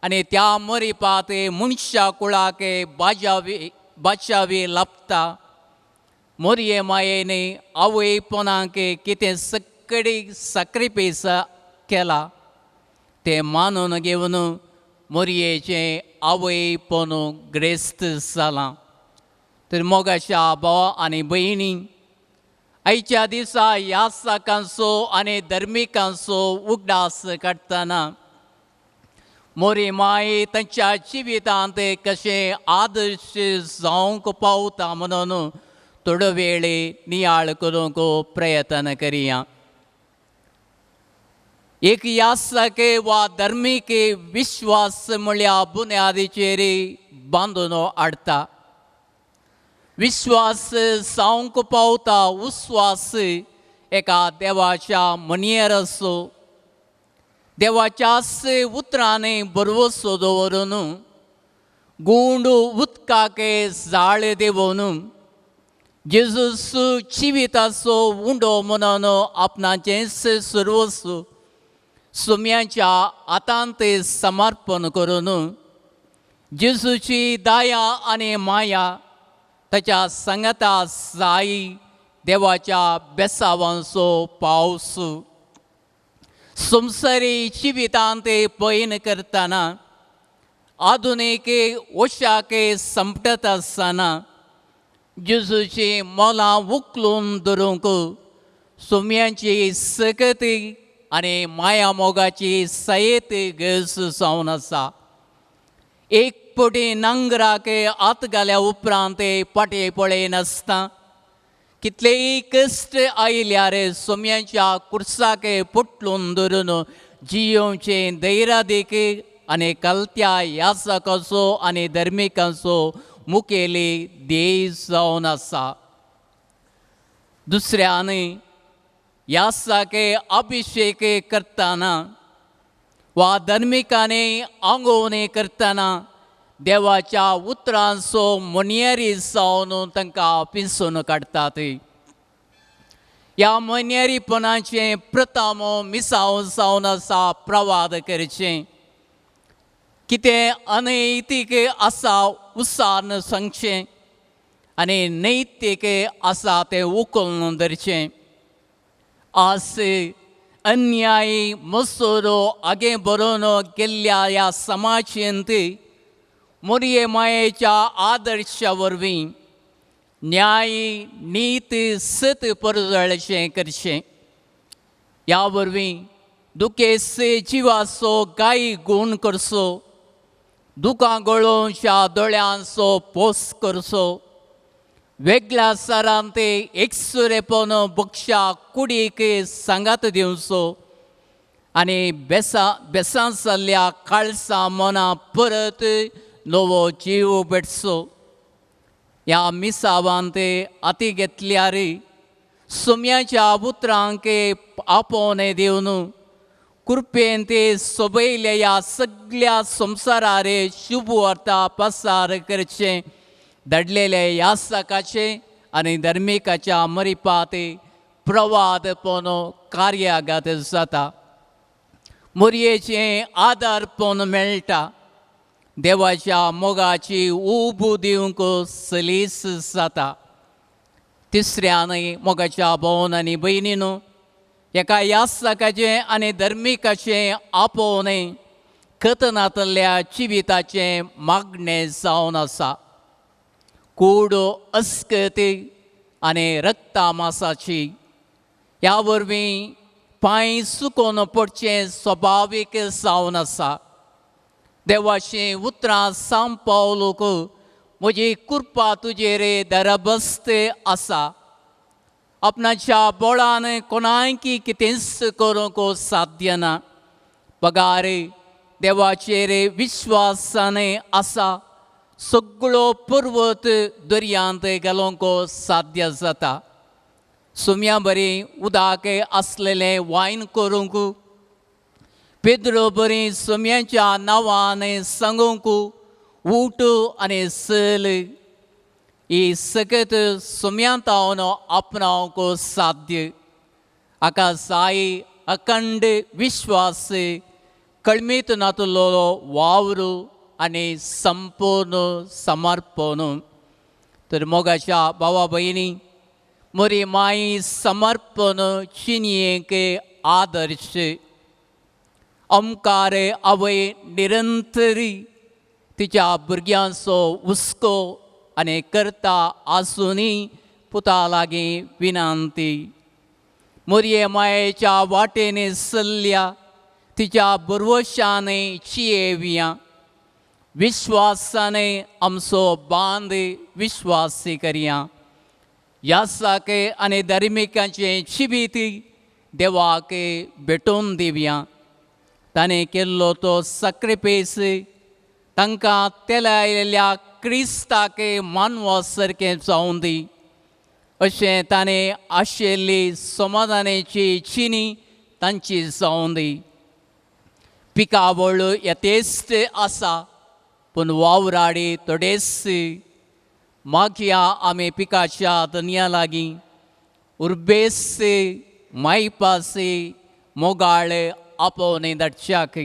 आनी त्या मरिपात मनशा कुळाक बाजावी लाबता. मोरये मायेन आवयपणाक कितें सगळी साक्रिफायस केला तें मानून घेवन मोरयेचें आवयपण ग्रेस्त जालां. तर मोगाच्या भाव आनी भयणी, आयच्या दिसा यासकांचो आनी धर्मिकांचो उगडास काडटना मोरी माय तांच्या जिवितांत कशें आदर्श जावंक पावता म्हणून थोडो वेळ नियाळ करूंक प्रयत्न करया. एक यासक वा धर्मीक विश्वास म्हळ्यार बुन्यादीचेर बांदून हाडटा. विश्वास जावंक पावता उस्वास एका देवाच्या मनयेर आसो, देवाच्याच उतरांनी भरवसो दवरून गुंड उदकाक जाळ देवून जेजूस जिविताचो उंडो म्हणून आपणाचेंच सर्वस्व सुम्याच्या हातांत समर्पण करून जेजूची दया आनी माया ताच्या सांगाता जाई देवाच्या बेसावांचो पावस. संवसारी जिवितांत पयन करतना आधुनीक वशाक संपटत आसतना जेजूची मोलां उखलून धरूंक सुम्यांची सकती आनी माया मोगाची सयत गरज जावन आसा. एक पटी नांगराक हात घाल्या उपरांत पाटी पळयनासतना कितलेय कश्ट आयल्यार सोम्यांच्या कुर्साक पोटलून धरून जियोवचें धैर्यादीक आनी कलत्या यासकाचो आनी धर्मिकांचो मुखेली ध्येय जावन आसा. दुसऱ्यान यासाके अभिशेक करतना वा धर्मिकांनी आंगोवणी करतना देवाच्या उतरांचो मोन्यारी जावन तांकां पिंसून काडटात. ह्या मोन्यारीपणाचें प्रथम मिसाव जावन आसा प्रवाद करचें, कितें अनैतीक आसा उसान सांगचें आनी नैतीक आसा तें उखलून धरचें. आज अन्याय मसोरो आगे बरोवन गेल्ल्या ह्या समाजेंत मोरये मायेच्या आदर्शा वरवीं न्याय नीत सत परजळचें करचें. ह्या वरवीं दुखेस जिवाचो गाय गूण करचो, दुकां गळोवच्या दोळ्यांचो पोस करचो, वेगळ्या सारान ते एकसुरेपण बक्षा कुडीक सांगात दिवचो आनी बेसां बेसां जाल्ल्या काळसा मना परत नवो जीव भेटचो. ह्या मिसावान ते हाती घेतल्यार सुम्याच्या उतरांक आपोवणें दिवन कृपेन ते सोबयले ह्या सगल्या संवसारार शुभ वार्ता पसार करचें धाडलेले यासकाचे आनी धर्मिकाच्या मरिपात प्रवादपण कार्यागत जाता. मोरयेचें आदारपण मेळटा, देवाच्या मोगाची उब दिवंक सलीस जाता. तिसऱ्यान मोगाच्या भोवन आनी भयणीन एका यासकाचें आनी धर्मिकाचें आपोवणें कथनांतल्या जिविताचें मागणें जावन आसा. कूड अस्कती आनी रक्तामासाची ह्या वरवीं पांय सुकोवन पडचें स्वभावीक जावन आसा. देवाचीं उतरां सांपावलोक म्हजी कृपा तुजेर दरबस्त आसा. आपणाच्या बोळान कोणायकी कितेंच करूंक साध्य ना, बगार देवाचेर विश्वासान आसा सगळो पर्वत दर्यांत घालूंक साध्य जाता. सुम्या बरी उदक आसलेलें वायन करूंक, पेद्रो बरी सुम्यांच्या नांवान सांगूंक ऊट आनी सल ही सकत सुम्यांतावन आपणावंक साध्य. हाका साई अखंड विश्वास कळमीत नातलो वावर आनी संपूर्ण समर्पण. तर मोगाच्या भावा भयणी मोरी माई समर्पण चिनयेक आदर्श अमकार आवय निरंतरी तिच्या भुरग्यांचो हुस्को आनी करता आसुनूय पुता लागीं विनंती. मोरये मायेच्या वाटेन सल्ल्या तिच्या भरवशान चियेवया, विश्वासाने आमचो बांद विश्वासी करया. यासाके आनी धर्मिकांचें जिवीत देवाक भेटोवन दिवया. ताणें केल्लो तो साक्रिफायस तांकां तेलायल्ल्या क्रिस्ताक मानवा सारकें जावं दी अशें ताणें आशिल्ली समाधानाची चिनी तांची जावं दी. पिकावळ यथेश्ट आसा पूण वावराडी थोडेच. मागया आमी पिकाच्या दनया लागीं उर्बेस मायपासी मोगाळ आपोवणें धाडच्याक,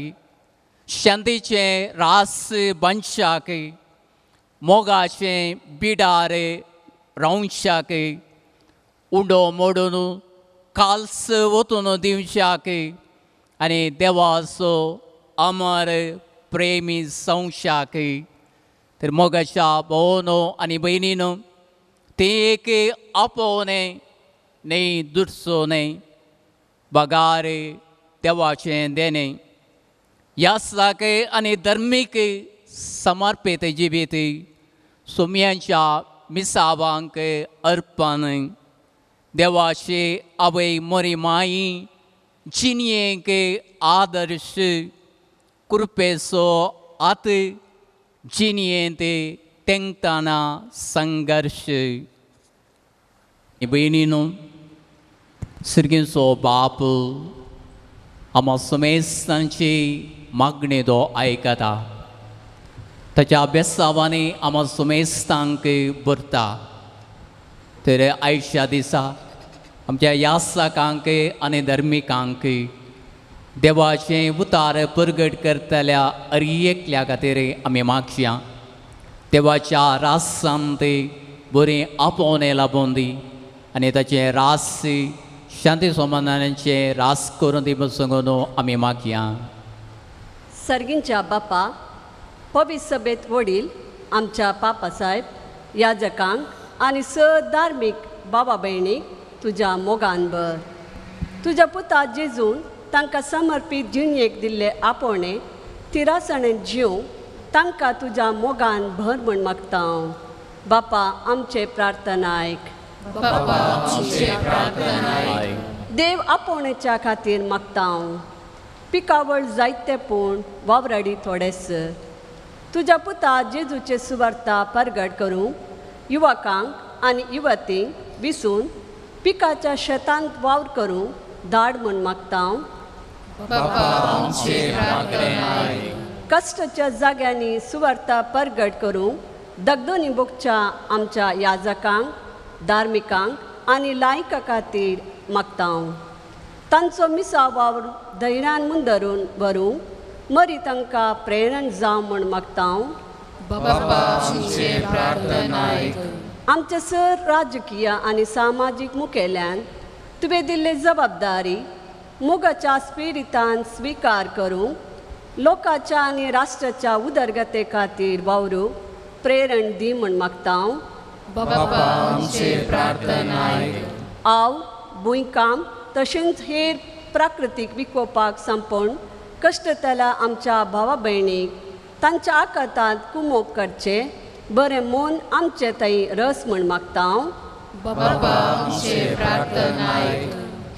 शांतीचें रास बांदच्याक, मोगाचें बिडार रावच्याक, उंडो मोडून काल्स वतून दिवच्याक आनी देवाचो अमर प्रेमी संशाक. तर मोगाच्या भोवनो आनी भयणीनो तें एक आपोवणें न्हय दुरचो न्हय बगार देवाचें देणें. यासाक आनी धर्मीक समर्पीत जिवीत सुम्यांच्या मिसावांक अर्पण. देवाचे आवय मोरी माई जिणयेक आदर्श कृपेचो आत जिणयेंत तेंकतना संघर्श. भयणीनो सिरगींचो बाप आमा समेस्तांची मागणी तो आयकता ताच्या बेसावांनी आमा समेस्तांक भरता. तर आयच्या दिसा आमच्या यासकांक आनी धर्मिकांक देवाचें उतार परगट करतल्या अरयेकल्या खातीर आमी मागया. देवाच्या रासान बरें आपोवणें लाबोवन दी आनी ताचें रास शांती समाधानाचें रास करून दी सांगून आमी मागया. सर्गींच्या बापा पवित्र सभेंत वडील आमच्या पापासाहेब याजकांक आनी स धार्मीक बाबा भयणीक तुज्या मोगान भर. तुज्या पुता जेजून तांकां समर्पीत जिणयेक दिल्ले आपोवणें तिरासणेन जिवंक तांकां तुज्या मोगान भर म्हूण मागता हांव. बापा आमचे प्रार्थना आयक. देव आपोवण्याच्या खातीर मागता हांव. पिकावळ जायते पूण वावराडी थोडेच. तुज्या पुता जेजूचे सुवार्ता परगट करूंक युवकांक आनी युवतींक विसून पिकाच्या शेतांत वावर करूंक धाड म्हूण मागता हांव. कश्टाच्या जाग्यांनी सुवार्ता परगट करूंक दगदोनी बोगच्या आमच्या याजकांक धार्मिकांक आनी लायका खातीर मागता हांव. तांचो मिसा वावर धैर्यान मुंदरून व्हरूंक मरी तांकां प्रेरण जावं म्हूण मागता हांव. आमच्या सर राजकीय आनी सामाजीक मुखेल्यान तुवें दिल्ली जबाबदारी मोगाच्या स्पिरितान स्विकार करूंक लोकांच्या आनी राष्ट्राच्या उदरगते खातीर वावरूंक प्रेरण दी म्हूण मागता हांव. आव भूंयकाम तशेंच हेर प्राकृतीक विकोपाक संपूर्ण कश्टतल्या आमच्या भावा भयणीक तांच्या आकांतांत कुमोक करचें बरें मन आमचे थंय रस म्हूण मागता हांव.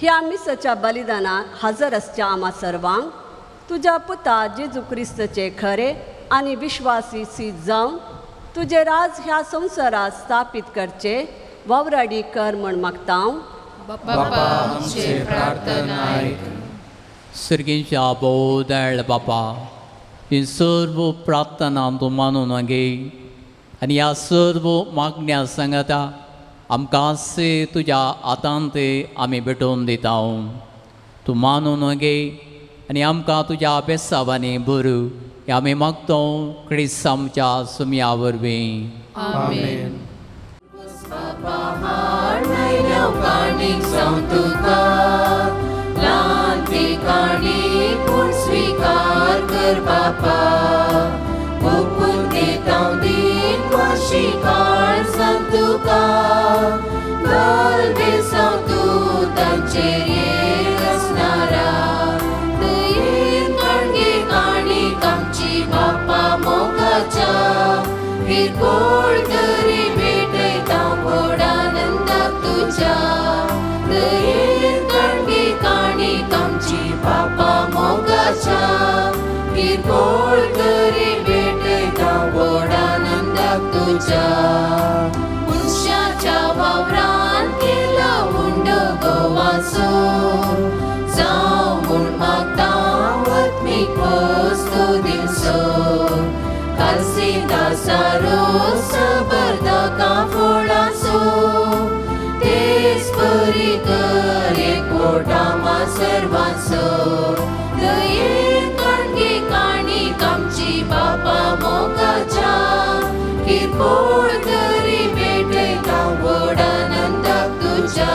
ह्या मिसाच्या बलिदानाक हजर आसच्या आमा सर्वांक तुज्या पुता जेजू क्रिस्ताचे खरे आनी विश्वासी सीत जावन तुजें राज ह्या संवसारात स्थापीत करचें वावराडी कर म्हूण मागता हांव. सर्गींच्या भोव बापा ही सर्व प्रार्थना तूं मानून घे आनी ह्या सर्व मागण्या सांगता आमकां तुज्या हातांत आमी भेटोवन दिता. तूं मानून घे आनी आमकां तुज्या बेसावांनी भरू हे आमी मागतो क्रिस्त आमच्या सुमया वरवीं. आमेन. स्वीकार कर बापा ओपून दिता दिन वाशी काळ सांग तुका घाल बेसांव तूं तांचेर येत आसणारा दयेन काणगे काणीक आमची बापा मोगाच्या किरकोळ तरी भेटयता व्हड आनंदाक तुज्या दयेन काणगे काणीक आमची बापा मोगाच्या किरकोळ तरी भेटयता व्हड आनंदाक तुज्या. मनशाच्या वावरान केला उंडो गोवाचो जावं म्हूण मागता आत्मीक वस्तू दिवचो कालसिदासारो सबरदाका फोडाचो तेच परी कर एकवटामा सर्वांचो दयेन काणगे काणीक आमची बापा मोगाच्या किरकोळ तरी भेटयता व्हड आनंदाक तुज्या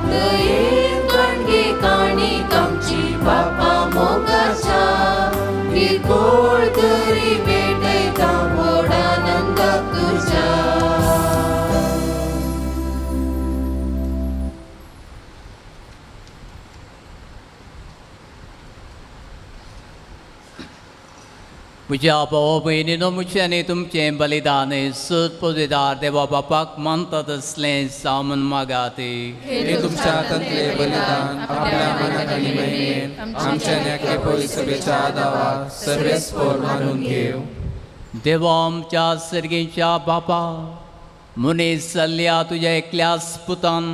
दयेन काणगे काणीक आमची बापा मोगाच्या किरकोळ तरी भेटयता व्हड आनंदाक तुज्या. म्हज्या भाव भयणीनो म्हजें आनी तुमचें बलिदान सुत पविदार देवा बापाक मानता तसलें जावन मागाते. हे तुमच्या हातांतले बलिदान आपल्या मनात आनी महिमेन आमच्या न्याके पवित्र सभेच्या दावा सर्वेस्पोर मानून घेव. देवा आमच्या सर्गीच्या बापा, मनीस जाल्ल्या तुज्या एकल्याच पुतान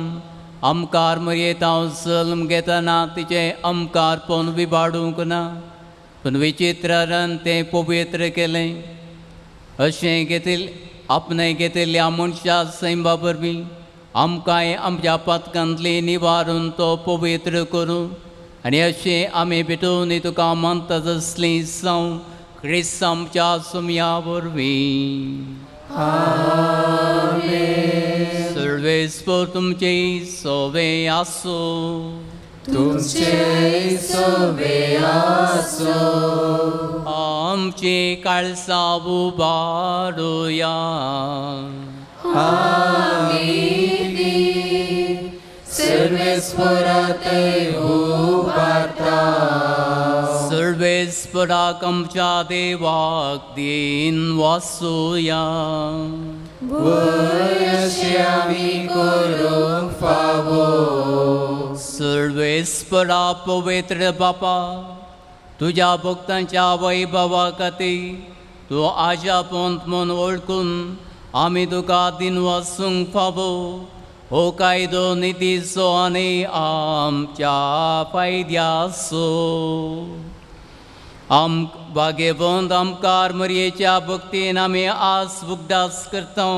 आमकार मरयेत हांव जल्म घेतना तिचें आमकारपण विबाडूंक ना, पूण विचित्रान तें पवित्र केलें. अशें घेतिल्लें आपणें घेतिल्ल्या मनशा सैमा वरवीं आमकांय आमच्या पातकांतली निवारून तो पवित्र करूं आनी अशें आमी भेटोवन तुका मानता तसलीं जावं क्रिस्त आमच्या सुमया वरवीं. सर्वेस्पोर तुमचे सोवे आसूं. तुमचे सोवे आसूं. आमची काळसां उबारुया. आमी ती सर्वेस्पोरातय उबारता. सर्वेस्पोराक आमच्या देवाक दीन वासूया. वय अशें आमी करूंक फावो. सर्वेस्परा पवित्र बापा, तुज्या भक्तांच्या वैभवा खातीर तूं आज्यापंत म्हूण वळखून आमी तुका दिन वासूंक फावो. हो कायदो नितीचो आनी आमच्या फायद्याचो. आम भाग्यवंत आमकार मरयेच्या भक्तीन आमी आस उगदास करता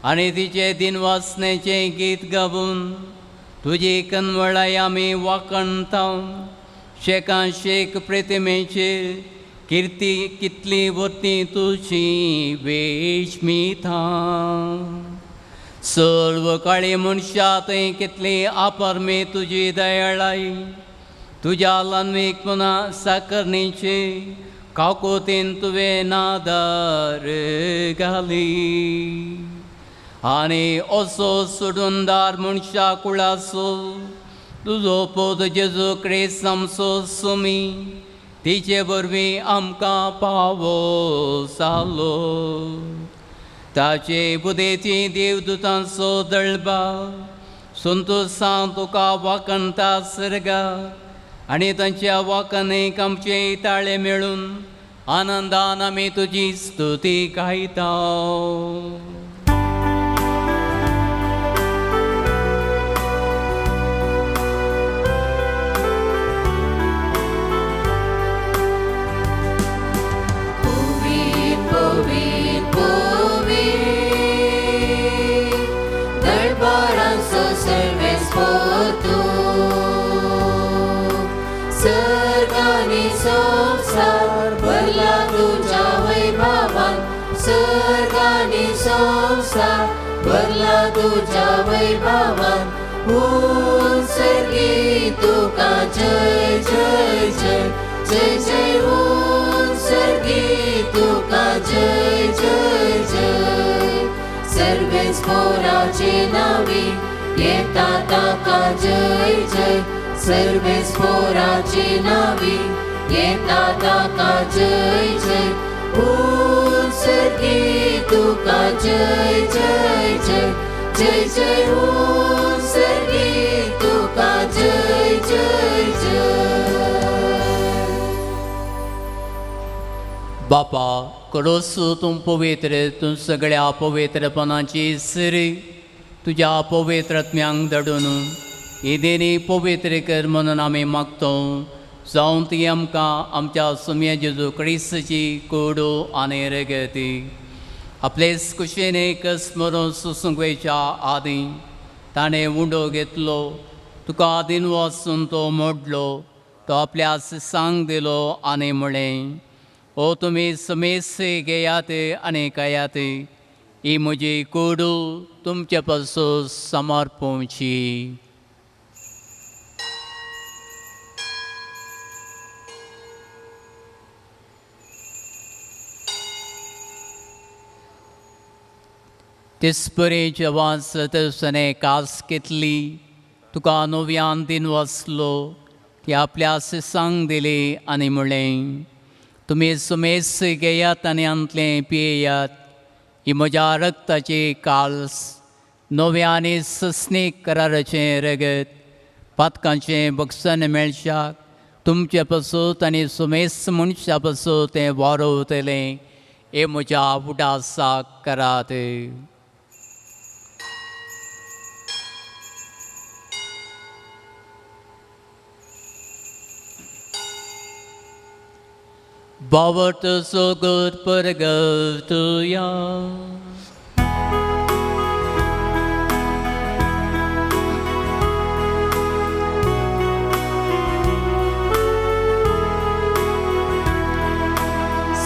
आनी तिचे दिनवासनेचें गीत गावून तुजी कनवळाय आमी वाखणता. शेकान शेक प्रतिमेचेर किर्ती कितली वरती तुजी वेशमिता. सर्व काळी मनशा थंय कितली आपरमे तुजी दयाळाय. तुज्या ल्हानवीकपणा साकरणीचे काकोतीन तुवें नादार घाली आनी असो सोडूनदार मनशा कुळाचो तुजो पोत जेजू क्रिस्त आमचो सुमी तिचे वरवीं आमकां पावो जालो. ताचे बुदेची देवदुतांचो दळबा संतोसान तुका वाखणता सर्गा आनी तांच्या वाखणेक आमचे ताळे मेळून आनंदान आमी तुजी स्तुती गायता. संसार भरला तुझ्या वैभवान, सर्गानी संसार भरला तुझ्या वैभवान. ऊन सर्गी तुका जय जय जय जय जय. ऊन सर्गी तुका जय जय जय. सर्वेस्पोराचे नावी येता ताका जय जय. सर्वेस्पोराचे नावी येता ताका जय जय. ऊन सर्गी तुका जय जय जय जय जय. ऊन सर्गी तुका जय जय जय. बापा करोसू तूं पवित्र, तूं सगळ्या पवित्रपणाची सिरी तुज्या पवित्रत्म्यांक धाडून ही देणी पवित्र कर म्हणून आमी मागतो. जावं ती आमकां आमच्या सुम्या जेजू क्रिस्तची कोडू आनी रगती आपलेच कुशेन एकच मरून सोसूंक वयच्या आदीं ताणें उंडो घेतलो, तुका आदीन वचून तो मोडलो, तो आपल्या सांग दिलो आनी म्हळें, ओ तुमी समेसे घेयात आनी खायात, ही म्हजी कोडू तुमचे पासून समर्पणची. तेचपरी जेव्हा सदस्याने कास घेतली, तुका नव्यान दिन वचलो, ती आपल्या सांग दिली आनी म्हळें, तुमी सुमेस घेयात आनी आंतलें पियेयात. ही म्हज्या रक्ताची काल्स, नव्या आनी सस्नीक कराराचें रगत, पातकांचें बक्षण मेळशाक तुमचे पसूत आनी सुमेस मनशा पसूत तें वारोवतलें. हे म्हज्या उडासाक करात. बाबत सोगत परगतया.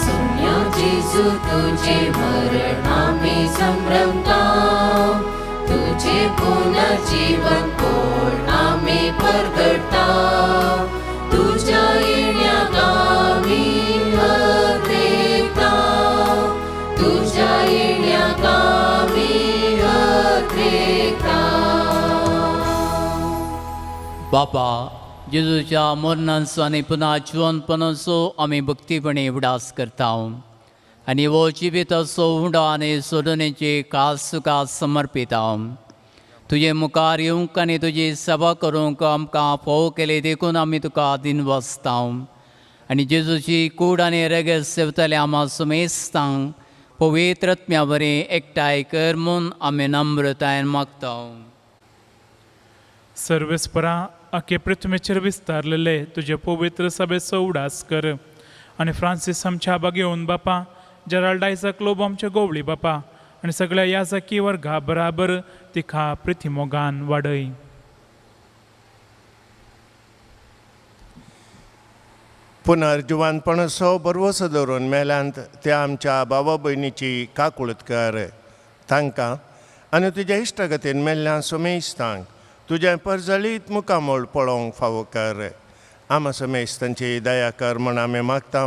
सोम्या जेजू तुझे मरण आमी संभ्रमता, तुझे पुनर्जीवन कोण आमी परगटता, तुझ्या येण्याक आमी हत्रेता, तुझ्या येण्याक आमी हत्रेता. बापा, जेजूच्या मरणाचो आनी पुना जिवनपणाचो आमी भक्तीपणी उडास करता आनी हो जिविताचो उंडो आनी सोडणेची खास तुका समर्पिता. तुजे मुखार येवंक आनी तुजी सेवा करूंक आमकां फोव केली देखून आमी तुका दिनवासता आनी जेजूची कूड आनी रगत सेवतले आमा सुमेस्तांक पवित्र आत्म्या वरी एकठांय कर म्हूण आमी नम्रतायेन मागता. सर्वेस्परा, आखे पृथ्वीचेर विस्तारलेले तुजे पवित्र सभेचो उडास कर आनी फ्रांसीस आमच्या बागेवन बापा, जेराल्ड आयझक लोबो आमचे गोवळी बापा आनी सगळ्या याजकी वर्गा बराबर तिका प्रिती मोगान वाडय. पुनर्जिवानपणाचो भरवसो दवरून मेल्यांत त्या आमच्या बाबा भयणीची काकुळत कर. तांकां आनी तुज्या इश्टागतीन मेल्ल्या सुमेस्तांक तुजें परजळीत मुखामळ पळोवंक फावो कर. आमा समेस्तांची दया कर म्हण आमी मागता.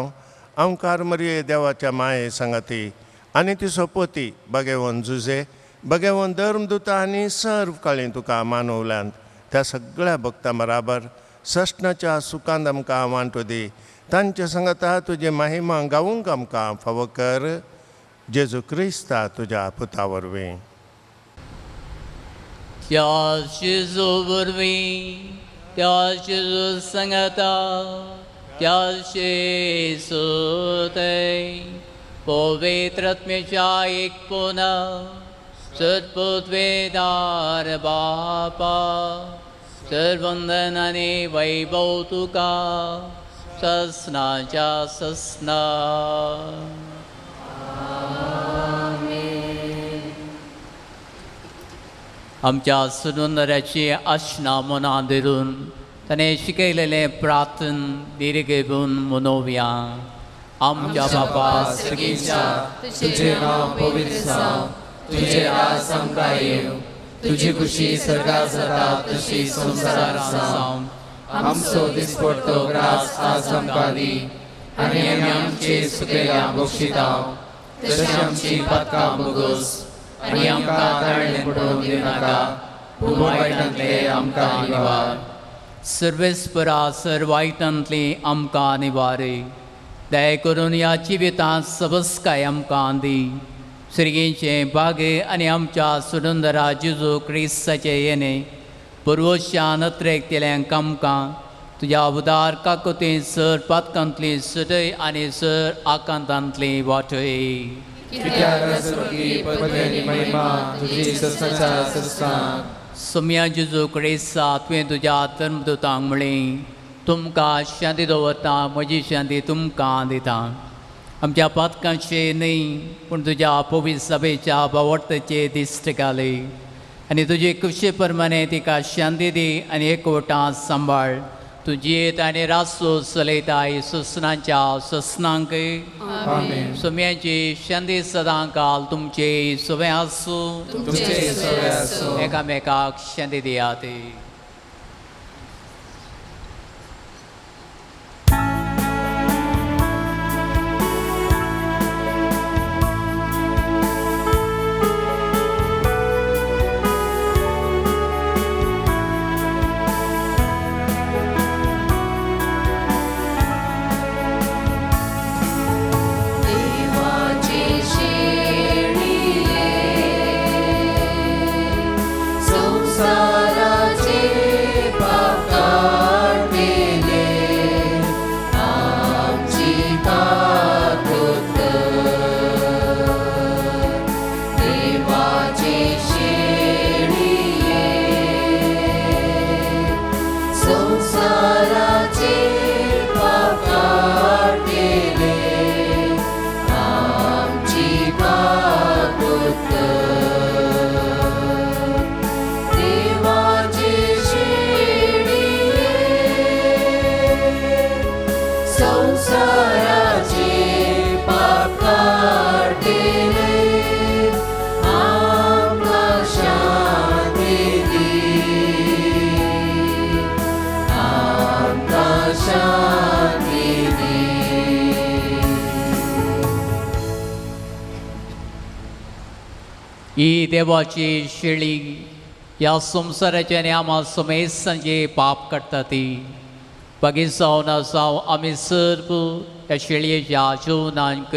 आमकार मरये देवाच्या माये सांगाती आनी तिचो पती बगेवन जुजे, बगेवन धर्मदुता आनी सर्व काळी तुका मानवल्यांत त्या सगळ्या भक्तां बराबर सश्णाच्या सुखांत आमकां वांटो दी. तांचे सांगाता तुजी महिमा गावूंक आमकां फावो कर. जेजू क्रिस्ता तुज्या पुता वरवीं. त्या जेजू वरवीं, त्या जेजू सांगाता, त्या जेजू पवित्र आत्म्याच्या एक पुना सद्पुत्वेदार बापा, सर्वंदन आनी वैभव तुका सस्नाच्या सस्ना. आमच्या सुंदराची आसना मनां धरून ताणें शिकयलेलें प्रार्थन दीर्घ घेवन मनोवया. आमच्या बापा सर्गीच्या, तुझे नाव पवित्र जावं, तुझे राज आमकां येवं, तुजी खुशी सर्गात जाता तशी संवसारांत जावं. आमचो दिसपडतो ग्रास आज आमकां दी आनी आमी आमचे सुकेल्या बक्षिता तशी आमची पातकां भोगोस आनी आमकां ताळणें पडोवन दिवनाका, पूण वायटांतले आमकां निवार. सर्वेस्परा, सर्वायटांतली आमकां निवारे. दया करून ह्या जिवितांत सबस्काय आमकां दी. सर्गीचें बागे आनी आमच्या सुंदरा जेजू क्रिस्ताचें येणें पुर्वशान अत्रेक आमकां तुज्या उदार काकुतीन सर पातकांतली सदय आनी सर आकांतांतली वाटय. सोम्या जेजू क्रिस्ता, तुवें तुज्या धर्मदुतांक म्हणलें, तुमकां शांती दवरता, म्हजी शांती तुमकां दिता. आमच्या पातकांचे न्हय पूण तुज्या पवित्र सभेच्या बावडतेचे दिश्ट घाली आनी तुजे कुशे प्रमाणे तिका शांती दी आनी एकवटां सांबाळ. तूं जियेत आनी रासो चलयताय ससनाच्या ससनांक. सोम्याची शांती सदां काल तुमचे सगळें आसूं. एकामेकाक शांती दियात. ही देवाची शेळी ह्या संवसाराच्या आनी आमा समेस्तांचे पाप काडटा ती बागी जावन आसा आमी सर्व ह्या शेळयेच्या जेवणांक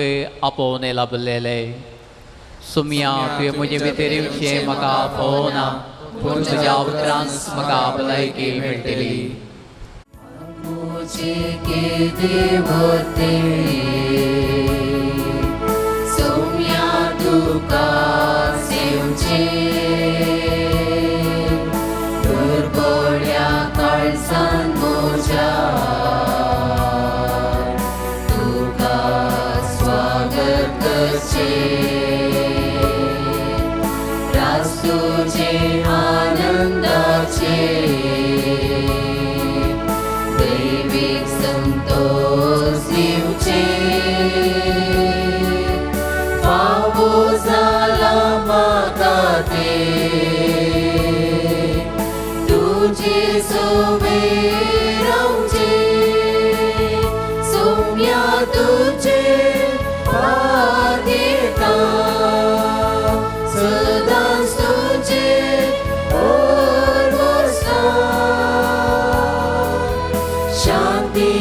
आपोवन लाभलेले. सुमया तुवें म्हजे भितर येवचें म्हाका पळोवना, पूण तुज्या उतरांच म्हाका भलायकी मेळटली. सोम्या तुका सेवचें दुर्बोड्या काळजान म्हज्या तुका स्वागत करचें रास तुजें आनंदाचें दैवीक संतोष दिवचें फावो जाला म्हाका तें तुजे सोबे रावचें सोम्या तुजे पादेता सदांच तुजे ओरवसा शांती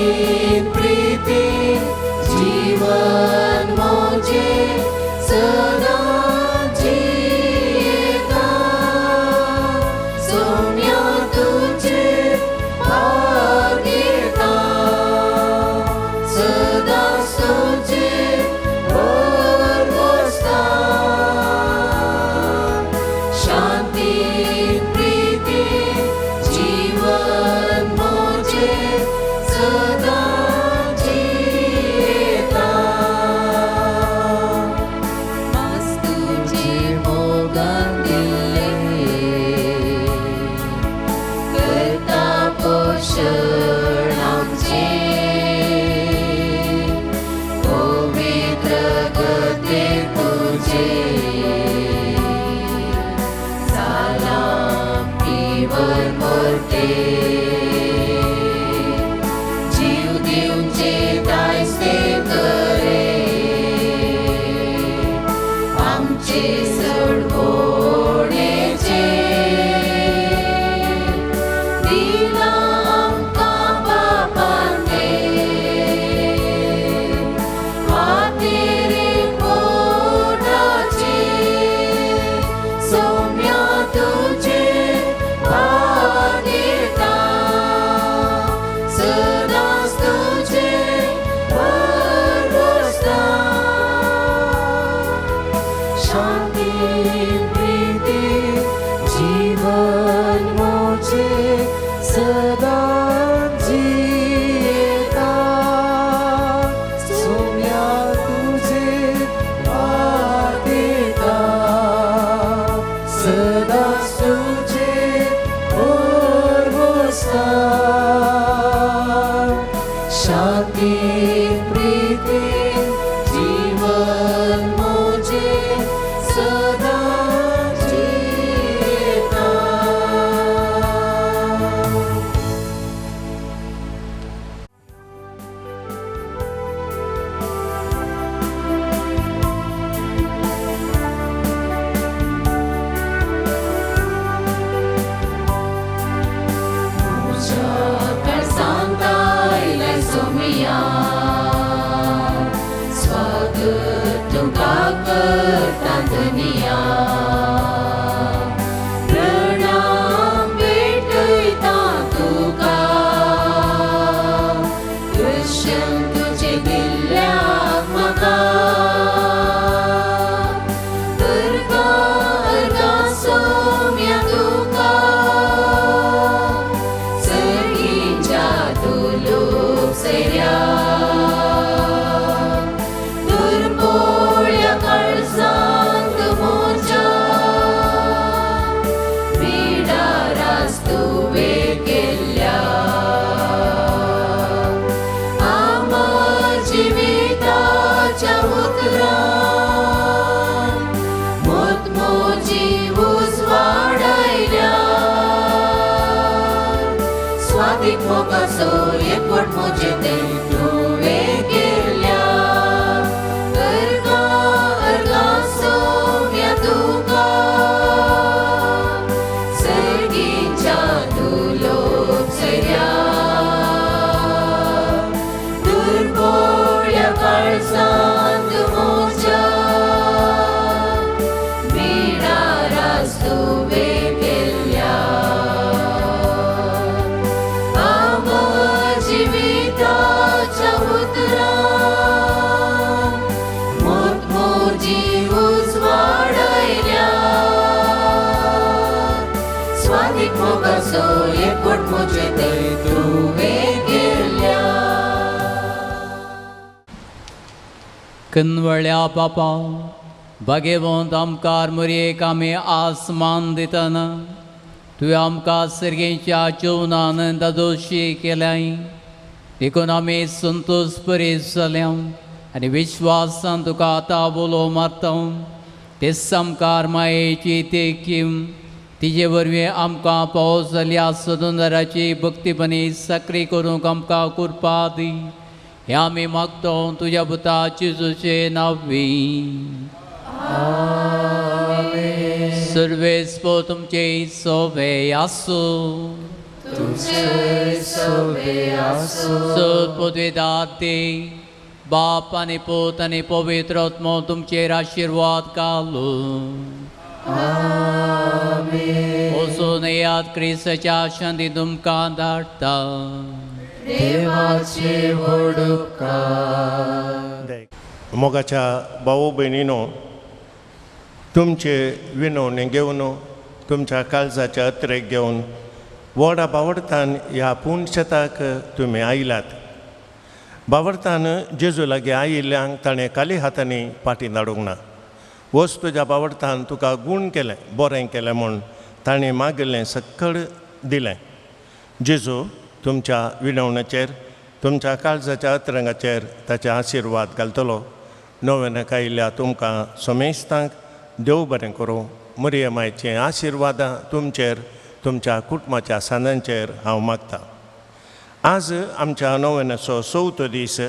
प्रीती जीवन मोजे सदां जियेता सोम्या तुजे पादेता सदांच तुजे ओरवसा शांती प्रीती जीवन मोजे सदां जियेता. मास तुजे मोगान दिल्लें करता पोशण आमचें पवित्र गते तुजें जालां पिवन मरतें जीव दिवचें दायज तें करे आमचें सडवणेचें दिलां आमकां बापान तें खातीर पोटाचें सोम्या तुजें पादेता सदांच तुजें भरवसा शांती प्रीती जीवन मोजे सदां जियेता सोम्या तुजें पादेता सदांच तुजें भरवसा शांती प्रीती जीवन मोजे सदां जियेता. म्हज्या काळजांत आयलाय सोम्या स्वागत तुका करता धनिया प्रणाम भेटयता तुका दर्शन तुजें दिल्ल्याक म्हाका अर्गां अर्गां सोम्या तुका सर्गीच्या दुलोक सैऱ्या दुर्बोळ्या काळजांत म्हज्या बिडारास तुवें केल्ल्या आमर जिविताच्या उतरान मोत म्हजी उजवाडायल्या स्वादीक मोगाचो एकवट म्हजें तें तुवें केल्या अर्गां अर्गां सोम्या तुका पासो एकवट म्हजे थंय तुवें केल्या. कनवळ्या बापा भागेवंत आमकार मुरयेक आमी आसमान दितना तुवें आमकां सर्गेच्या जेवणान दादोशी केल्याय देखून आमी संतोश परीत जाल्या आनी विश्वासान तुका आतां बोलो मारता. ते सामकार मायेची देखी तिजे वरवीं आमकां पावस जाल्या सदुंदराची भक्तीपणी सक्री करूंक आमकां कृपा दी. हें आमी मागता तुज्या पुता जेजूचे नांवी. सर्वेस्पो तुमचे सोबे आसूं. तुमचे सोबे आसूं. सदपदवेदाते बाप आनी पूत आनी पवित्र आत्मो तुमचेर आशिर्वाद घालूं. वचून येयात क्रिस्ताच्या शांती तुमकां धाडटा. देवाचे व्हड उपकार. मोगाच्या भाऊ भयणीनो, तुमचे विनवणी घेवन तुमच्या काळजाच्या अत्रेक घेवन व्हडा बावडतान ह्या पुणशेताक तुमी आयल्यात. बावडतान जेजू लागीं आयिल्ल्यांक ताणें खाली हातांनी फाटीं धाडूंक ना. वच तुज्या बावडतान तुका गूण केलें बरें केलें म्हूण ताणें मागिल्लें सक्कड दिलें. जेजू तुमच्या विनवण्याचेर तुमच्या काळजाच्या अतरंगाचेर ताचे आशिर्वाद घालतलो. नव्यान आयिल्ल्या तुमकां समेस्तांक देव बरें करूं. मरिया मायचें आशिर्वादां तुमचेर तुमच्या कुटुंबाच्या सांदांचेर हांव मागतां. आज आमच्या नव्यानाचो चवथो दीस.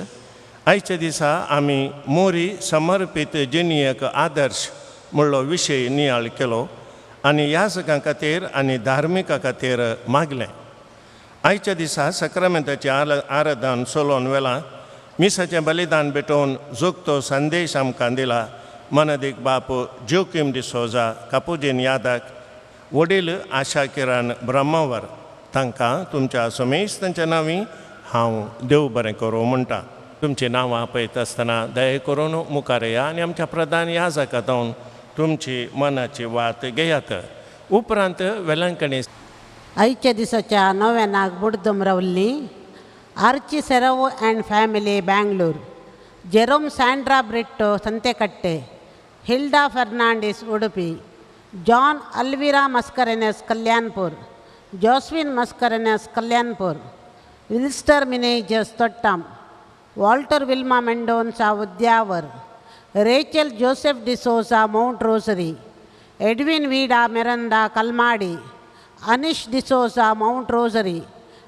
आयच्या दिसा आमी मोरी समर्पीत जिणेक आदर्श म्हणलो विशय नियाळ केलो आनी याजकां खातीर आनी धार्मिकां खातीर मागलें. आयच्या दिसा सक्रामेंताचें आराधन चलोवन वेलां मिसाचें बलिदान भेटोवन जोगतो संदेश आमकां दिला. मनादीक बाप जोकीम डिसोजा कापुजीन यादाक वडील आशा किरण ब्रह्मावर तांकां तुमच्या समेस्तांच्या नांवी हांव देव बरें करूं म्हणटा. तुमचीं नांवां पळयता आसतना दया करून मुखार या आनी आमच्या प्रधान याजका जावन तुमची मनाची वात घेयात. उपरांत वेलंकणी आयच्या दिसाच्या नव्यानाक बुडदम रावल्ली Archie Serrao and family Bangalore, Jerome Sandra Britto Santhekatte, Hilda Fernandes Udupi, John Alvira Mascarenhas Kalyanpur, Joswin Mascarenhas Kalyanpur, Wilster Menezes Thottam, Walter Wilma Mendonca Udyavar, Rachel Joseph D'Souza Mount Rosary, Edwin Vida Miranda Kalmadi, Anish D'Souza Mount Rosary,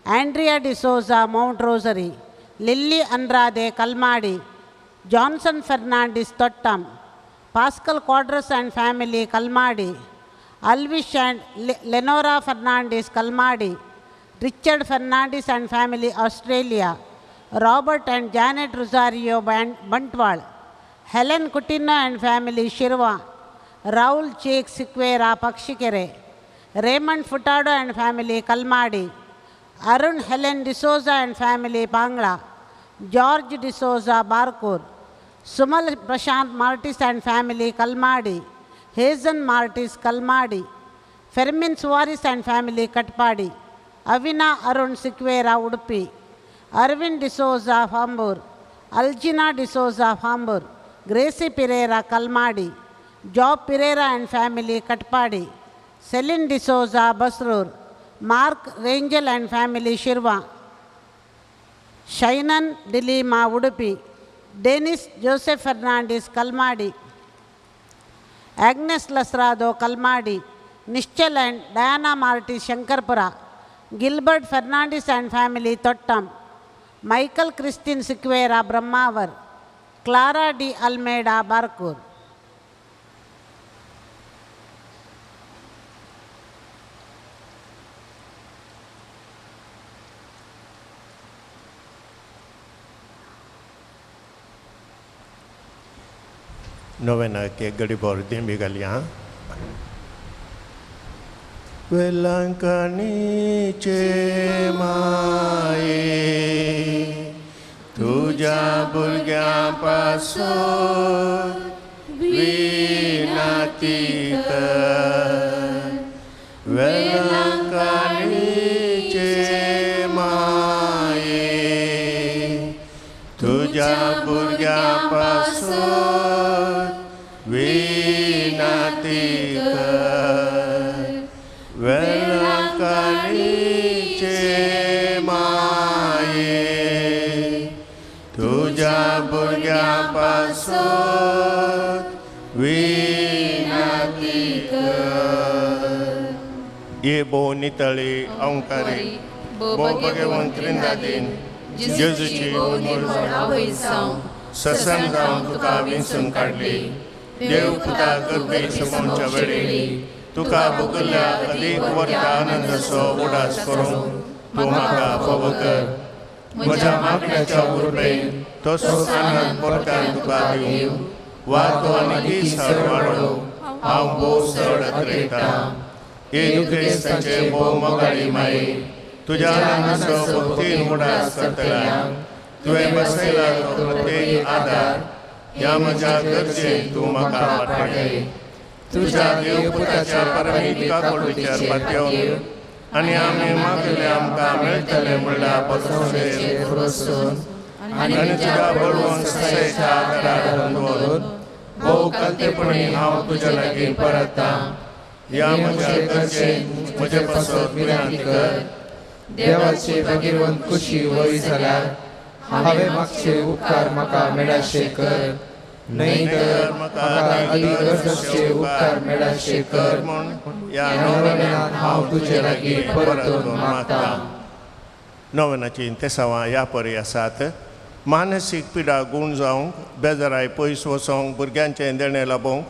Andrea D'Souza Mount Rosary, Lily Andrade Kalmadi, Johnson Fernandes Thottam, Pascal Quadras and family Kalmadi, Alvish and Lenora Fernandes Kalmadi, Richard Fernandes and family Australia, Robert and Janet Rosario Bantwal, Helen Coutinho and family Shirva, Rahul Chek Sequeira Pakshikere, Raymond Furtado and family Kalmadi, Arun Helen D'Souza and family Bangla, George D'Souza Barkur, Sumal Prashant Martis and family Kalmadi, Hazen Martis Kalmadi, Fermin Suarez and family Katpadi, Avina Arun Sequeira Udupi, Arvind D'Souza Hambur, Algina D'Souza Hambur, Gracie Pereira Kalmadi, Job Pereira and family Katpadi, Celine D'Souza Basrur, Mark Rangel and family Shirva, Shainan Dilima Udupi, Dennis Joseph Fernandez Kalmadi, Agnes Lasrado Kalmadi, Nischal and Diana Marti Shankarpura, Gilbert Fernandez and family Thottam, Michael Christine Sequeira Brahmavar, Clara D. Almeida Barkur. नोवेनाक एक गडी भर दिंबी घालया. वेलंकणीचे माये तुज्या भुरग्यां पासून विनाती कर, वेलंकणीचे विनाती कर वेलंकणीचे माये तुझ्या भुरग्यां पासून विनाती कर. ये भोव नितळी अंकारी भोव भगवंत त्रिंदादीन जेजूची आवय जावं ससन जावन तुका विंचून काडली. देव पुता गर्भे समोवच्या वेळी तुका भोगल्ल्या अदीक वर्ता आनंदाचो उडास करूंक तूं म्हाका फावो कर. म्हज्या मागण्याच्या उर्बेन तसोच आनंद परत्यान तुका दिवंक वा तो आनीकय सर वाडोवंक हांव भोव चड अत्रेतां. हे दुखेस्तांचे भोव मोगाळी माये तुज्या आनंदाचो भक्तीन उडास करतल्यांक तुवें बसयला तो प्रत्येक आदार ह्या म्हज्या गरजेन तूं म्हाका पाठय. तुज्या देवपुताच्या परमीत काकुळटीचेर पातयेवन आनी आमी मागले आमकां मेळटलें म्हणल्यार भरवंशेर आनी तुज्या बळवंत सयेच्या आदारार दवरून भोव कलतेपणी हांव तुज्या लागीं परतां. ह्या म्हज्या गरजेन म्हजे पासत विनंती कर. देवाचे भगीरवंत खुशी वय जाल्यार हांवें मागचे उपकार म्हाका मेळाशे कर, न्हय तर म्हाका अदीक गरजेचे उपकार मेळाशे कर म्हूण ह्या नोवेनान हांव तुजे लागीं परतून मागतां. नोवेनाची तेसांवां ह्या परी आसात. मानसीक पिडा गूण जावंक, बेजाराय पयस वचोंक, भुरग्यांचें देणें लाबोवंक,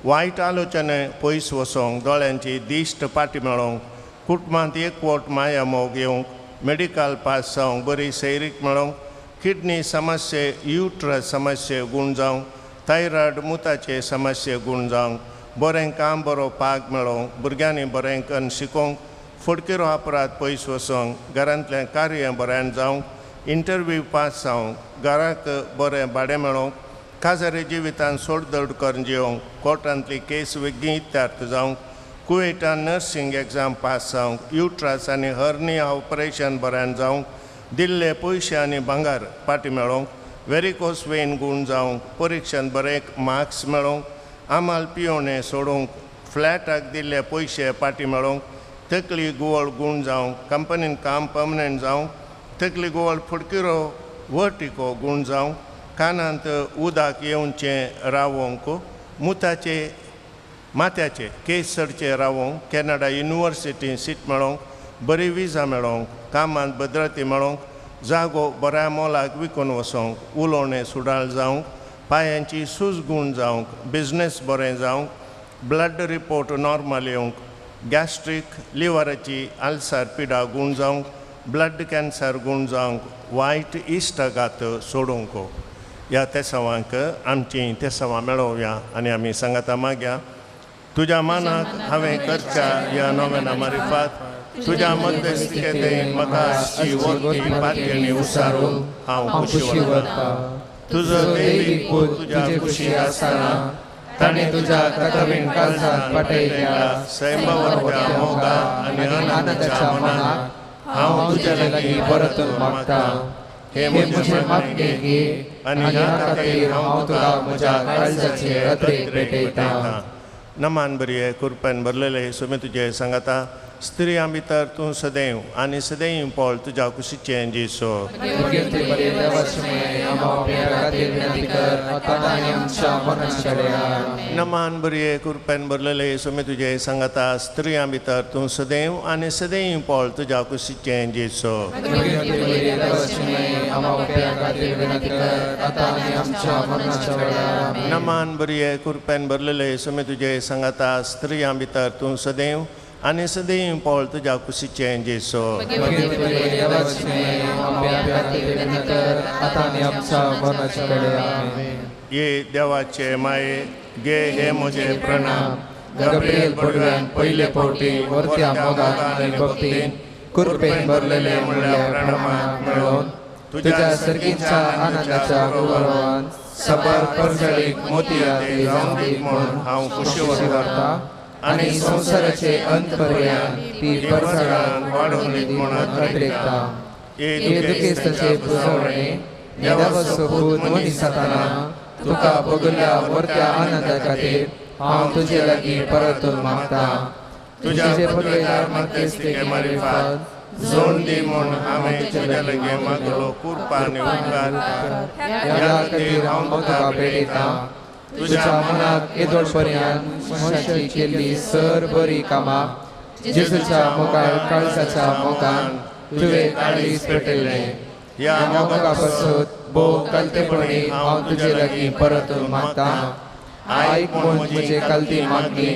वायट आलोचने पयस वचोंक, दोळ्यांची दिश्ट पाटी मेळोवंक, कुटुंबांत एकवट माया मोग येवंक, मेडिकल पास जावंक, बरी सैरीक मेळोवंक, किडनी समस्ये युट्रस समस्ये गूण जावंक, थायरॉयड मुताचे समस्ये गूण जावंक, बरें काम बरो पाग मेळोवंक, भुरग्यांनी बरें कन्न शिकोवंक, फडकिरो अपराध पयस वचोंक, घरांतलें कार्य बऱ्यान जावंक, इंटरव्यू पास जावंक, घराक बरें भाडें मेळोवंक, काजारी जिवितान सोडदड करून जिवंक, कोर्टांतली केस वेगीं इत्यार्थ जावंक, कुवेटान नर्सिंग एग्जाम पास जावंक, युट्रस आनी हर्निया ऑपरेशन बऱ्यान जावंक, दिल्ले पयशे आनी भांगर पाटी मेळोवंक, वेरिकोस वेन गूण जावंक, परिक्षेंत बरे मार्क्स मेळोवंक, आमाल पियोणे सोडूंक, फ्लॅटाक दिल्ले पयशे पाटी मेळोवंक, तकली गुवळ गूण जावंक, कंपनीन काम पर्मनंट जावंक, तकली गुवळ फुडकिरो वर्टिको गूण जावंक, कानांत उदक येवचें रावोंक, मुताचे माथ्याचे केस चडचे रावोंक, कॅनडा युनिवर्सिटी सीट मेळोवंक, बरी विजा मेळोवंक, कामांत भद्रती मेळोवंक, जागो बऱ्या मोलाक विकून वचोंक, उलोवणें सुडाळ जावंक, पांयांची सूज गूण जावंक, बिजनेस बरें जावंक, ब्लड रिपोर्ट नॉर्मल येवंक, गॅस्ट्रीक लिवराची आल्सर पिडा गूण जावंक, ब्लड कॅन्सर गूण जावंक, वायट इश्टागात सोडूंक. ह्या तेसांवांक आमचीं तेसांवां मेळोवया आनी आमी सांगाता मागया. तुज्या मानाक हांवें करच्या ह्या नोवेना मारिफात तुज्या मध्यस्थीकेंत म्हाका आसची वखदी पातयेणी उसारून हांव खुशी वता. तुजो दैवीक पूत तुज्या कुशी आसतना ताणें तुज्या कथवीण काळजांत पाठयल्ल्या सैमावरच्या मोगा आनी आनंदाच्या मनाक हांव तुज्या लागीं परतून मागतां. हे म्हजें मागणें घे आनी ह्या खातीर हांव तुका म्हज्या काळजाचे अत्रेक भेटयतां. नमान बरये कुरपेन भरलेले सुमी तुजे सांगाता. स्त्रियां भितर तूं सदैव आनी सदैव पळ तुज्या कुशीचें जेसो. नमान बरये कुरपेन भरलेले सुमी तुजे सांगाता. स्त्रियां भितर तूं सदैव आनी सदैव पळ तुज्या कुशीचें जेसो. नमान बरये कुरपेन भरलेले सुमी तुजे सांगाता. स्त्रियां भितर तूं सदैव आनी सदैव पळ तुज्या कुशीचें जेसो. ये देवाचे माये गे हे म्हजे प्रणाम. गब्रियल भडव्यान पयले फावटी वरत्या मोगान आनी भक्तीन कुरपेन भरलेले म्हणल्यार प्रणामाक मेळोवन तुज्या सर्गीच्या आनंदाच्या गौरवान सबर परजळीक मोतया ते जावंक दी म्हूण हांव खुशी वता आनी संवसाराचे अंत पर्यंत ती परजळान वाडोवन दी म्हूण अत्रेकता. हे दुखेस्ताचे पुजवणे देवाचो पूत मनीस जाताना तुका भोगल्ल्या वरत्या आनंदा खातीर हांव तुजे लागीं परतून मागता. तुजे पदवेदार मध्यस्थी मारिफात जोड दी म्हूण हांवें तुज्या लागीं मागलो कृपा आनी उपकार. ह्या खातीर हांव तुका भेटयतां. तुज्या मनाक येदोळ पर्यंत मनशाची केल्ली सर बरी कामां जेजूच्या मोगाळ काळजाच्या मोगान तुवें काळीज पेटयलें. ह्या मोगा पासून भोव कलतेपणी हांव तुजे लागीं परतून मागता. आयक म्हूण म्हजे कलती मागणी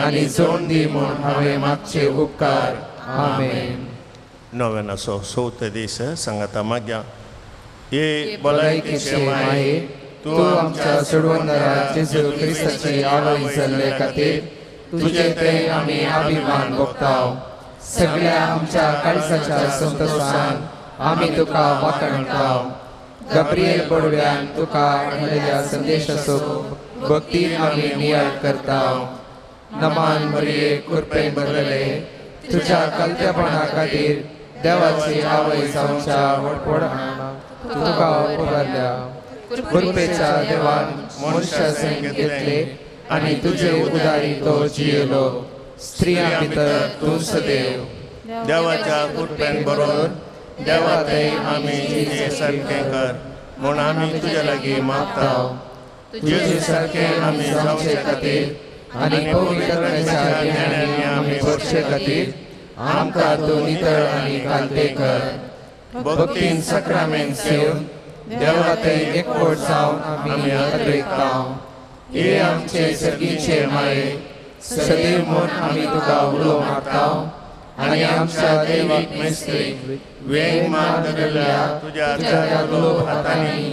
आनी जोड दी म्हूण हांवें मागचे उपकार. आमेन. नव्यानाचो चवथे दीस सांगाता मागया. हे भलायकेचे माये, तूं आमच्या सोडवणारा जेजू क्रिस्ताची आवय जाल्ले खातीर तुजे थंय आमी अभिमान भोगता. सगळ्या आमच्या काळजाच्या संतोशान आमी तुका वाखाणता. गब्रियल बडव्यान तुका हाडिल्ल्या संदेशाचो भक्तीन आमी नियाळ करता. नमान मरिये, कृपेन भरलेले, तुज्या कलतेपणा खातीर देवाची आवय जावच्या व्हडपणान तुका उबारल्या. कृपेच्या देवान मनशा सैम घेतले आनी तुजे उदारी तो जियेलो. स्त्रियां भितर तूं सदैव देवाच्या कृपेन भरून देवा थंय आमी तुजे सारकें कर म्हूण आमी तुज्या लागीं मागता. तुजे सारकें आमी जावचे खातीर आनी पवित्रतायेच्या ज्ञानांनी आमी भरचे खातीर आमकां तूं नितळ आनी कालते कर. भक्तीन सक्रामेंत सेवन देवा थंय एकवट जावन आमी आदरेकता. हे आमचे सर्गीचे माये, सदैव म्हूण आमी तुका उलो मारता आनी आमच्या दैवीक मेस्त्रीक वेंग मान धरिल्ल्या तुज्या लोक हातांनी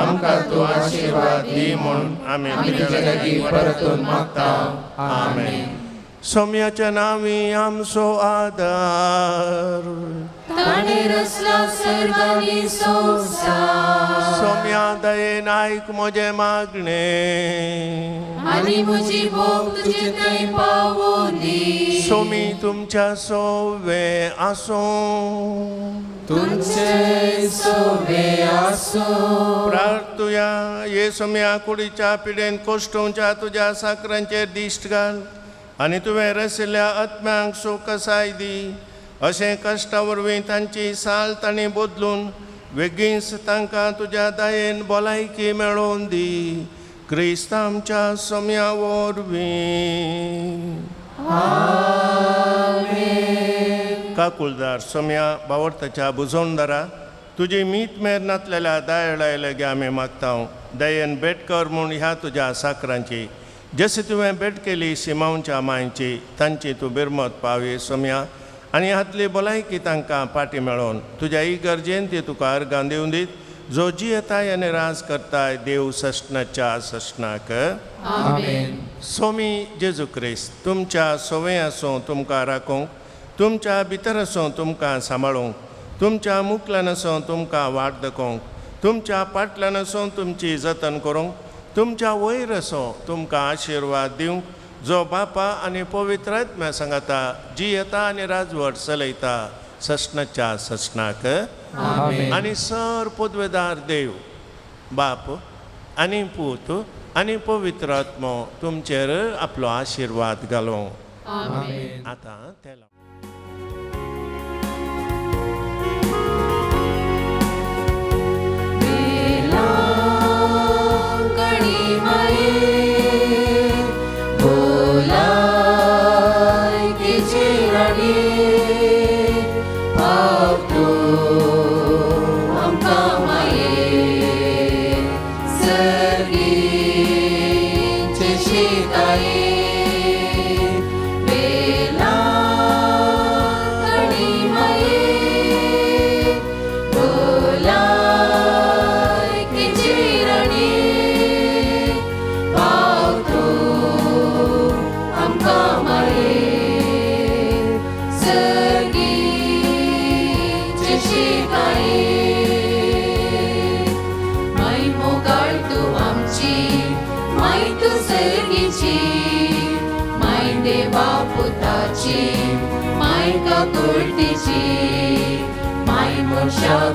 आमकां तूं आशिर्वाद दी म्हूण आमी तुजे लागीं परतून मागता. आमेन. सोम्याच्या नांवी आमचो आदार. ताणें रचला सर्वांनी संवसार. सोम्या दयेन आयक म्हजें मागणें आनी म्हजी भोग तुजे थंय पावोवं दी. सोमी तुमच्या सोवे आसूं. तुमचे सोवे आसूं. प्रार्थुया. हे सोम्या, कुडीच्या पिडेन कोश्टोवच्या तुज्या साकरांचेर दिश्ट घाल आनी तुवें रसिल्ल्या आत्म्यांक सुखसाय दी. अशें कश्टा वरवीं तांची साल तांणी बदलून वेगींच तांकां तुज्या दयेन भलायकी मेळोवन दी. क्रिस्त आमच्या सोम्या वरवीं. काकुलदार सोम्या, बावडताच्या बुजवणदारा, तुजी मीत मेर नातलेल्या दयाळाय लागीं आमी मागता. दयेन भेट कर म्हूण ह्या तुज्या साकरांची, जशी तुवें भेट केली सिमांवच्या मांयची, तांची तूं बिरमत पावय सोम्या आनी हातली भलायकी तांकां पाटी मेळोवन तुज्या इगर्जेन ती तुका अर्गां दिवन दीत, जो जियेताय आनी राज करताय देव सस्नाच्या सस्नाक. आमेन. सोमी जेजू क्रिस्त तुमच्या सोवे आसूं तुमकां राखूंक, तुमच्या भितर आसूं तुमकां सांबाळूंक, तुमच्या मुखल्यान आसूं तुमकां वाट दाखोवंक, तुमच्या पाटल्यान आसूं तुमची जतन करूंक, तुमच्या वयर आसूं तुमकां आशिर्वाद दिवंक, जो बापा आनी पवित्र आत्म्या सांगाता जियेता आनी राजवट चलयता सस्नाच्या सस्नाक. आनी सर पदवेदार देव बाप आनी पूत आनी पवित्र आत्मो तुमचेर आपलो आशिर्वाद घालूं. आतां तेला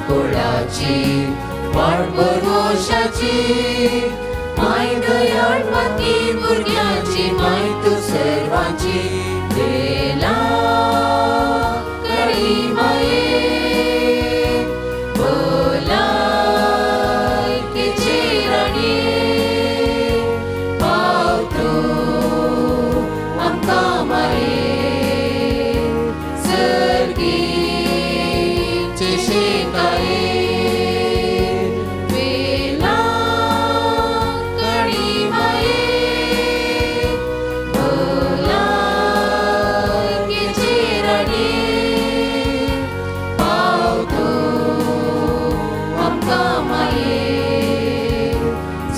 कुळाची वाट भरोशाची. माय दयाळ माती भुरग्यांची माय तूं सर्वांची वेला कणी माये भलायकेची राणये पाव तूं आमकां माये सर्गीचे शिकाये वेला कणी माये भलायकेची राणये पाव तूं आमकां माये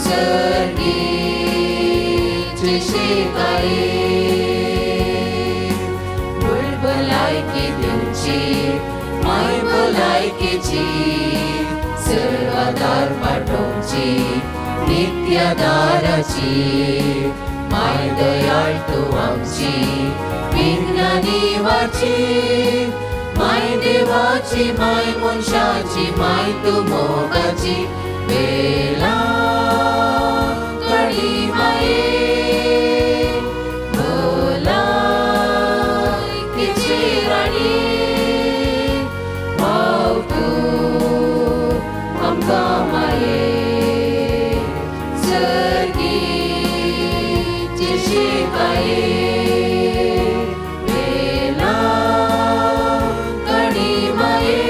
सर्गीचे शिकाये व्हड भलायकी दिवची माय भलायकेची सर्वादार पाठोवची नित्यादाराची माय दयाळ तूं आमची विघ्नांनी वाची माय देवाची माय मनशाची माय तूं मोगाची वेला कणी माये भलायकेची राणये पाव तूं आमकां माये सर्गीचे शिकाये वेला कणी माये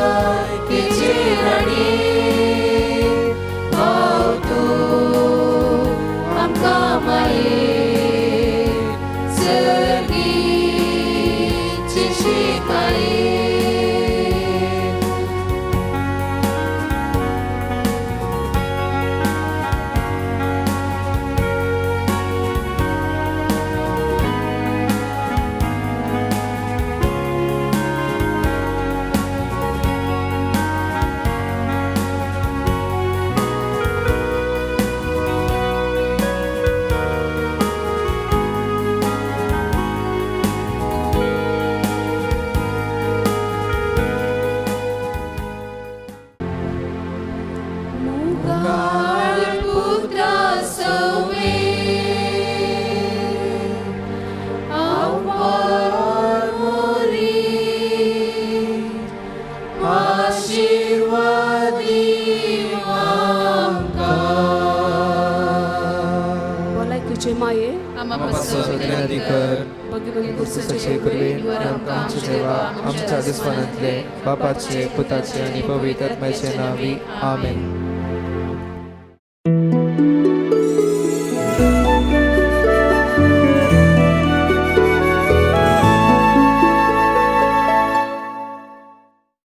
भलायकेची राणये पाव तूं आमकां माये सर्गीचे शिकाये. मुगाळ पुत्रा सवे आव्हार मोरी आशीर्वादी आमकां. भलायकेचे माये आम्हा पासत विनंती कर भगवंत कृपेन आमकां आमच्या देवा आमच्या दुस्मानांतले बापाचे पुताचे आनी पवित्र आत्म्याचे नांवी आमेन.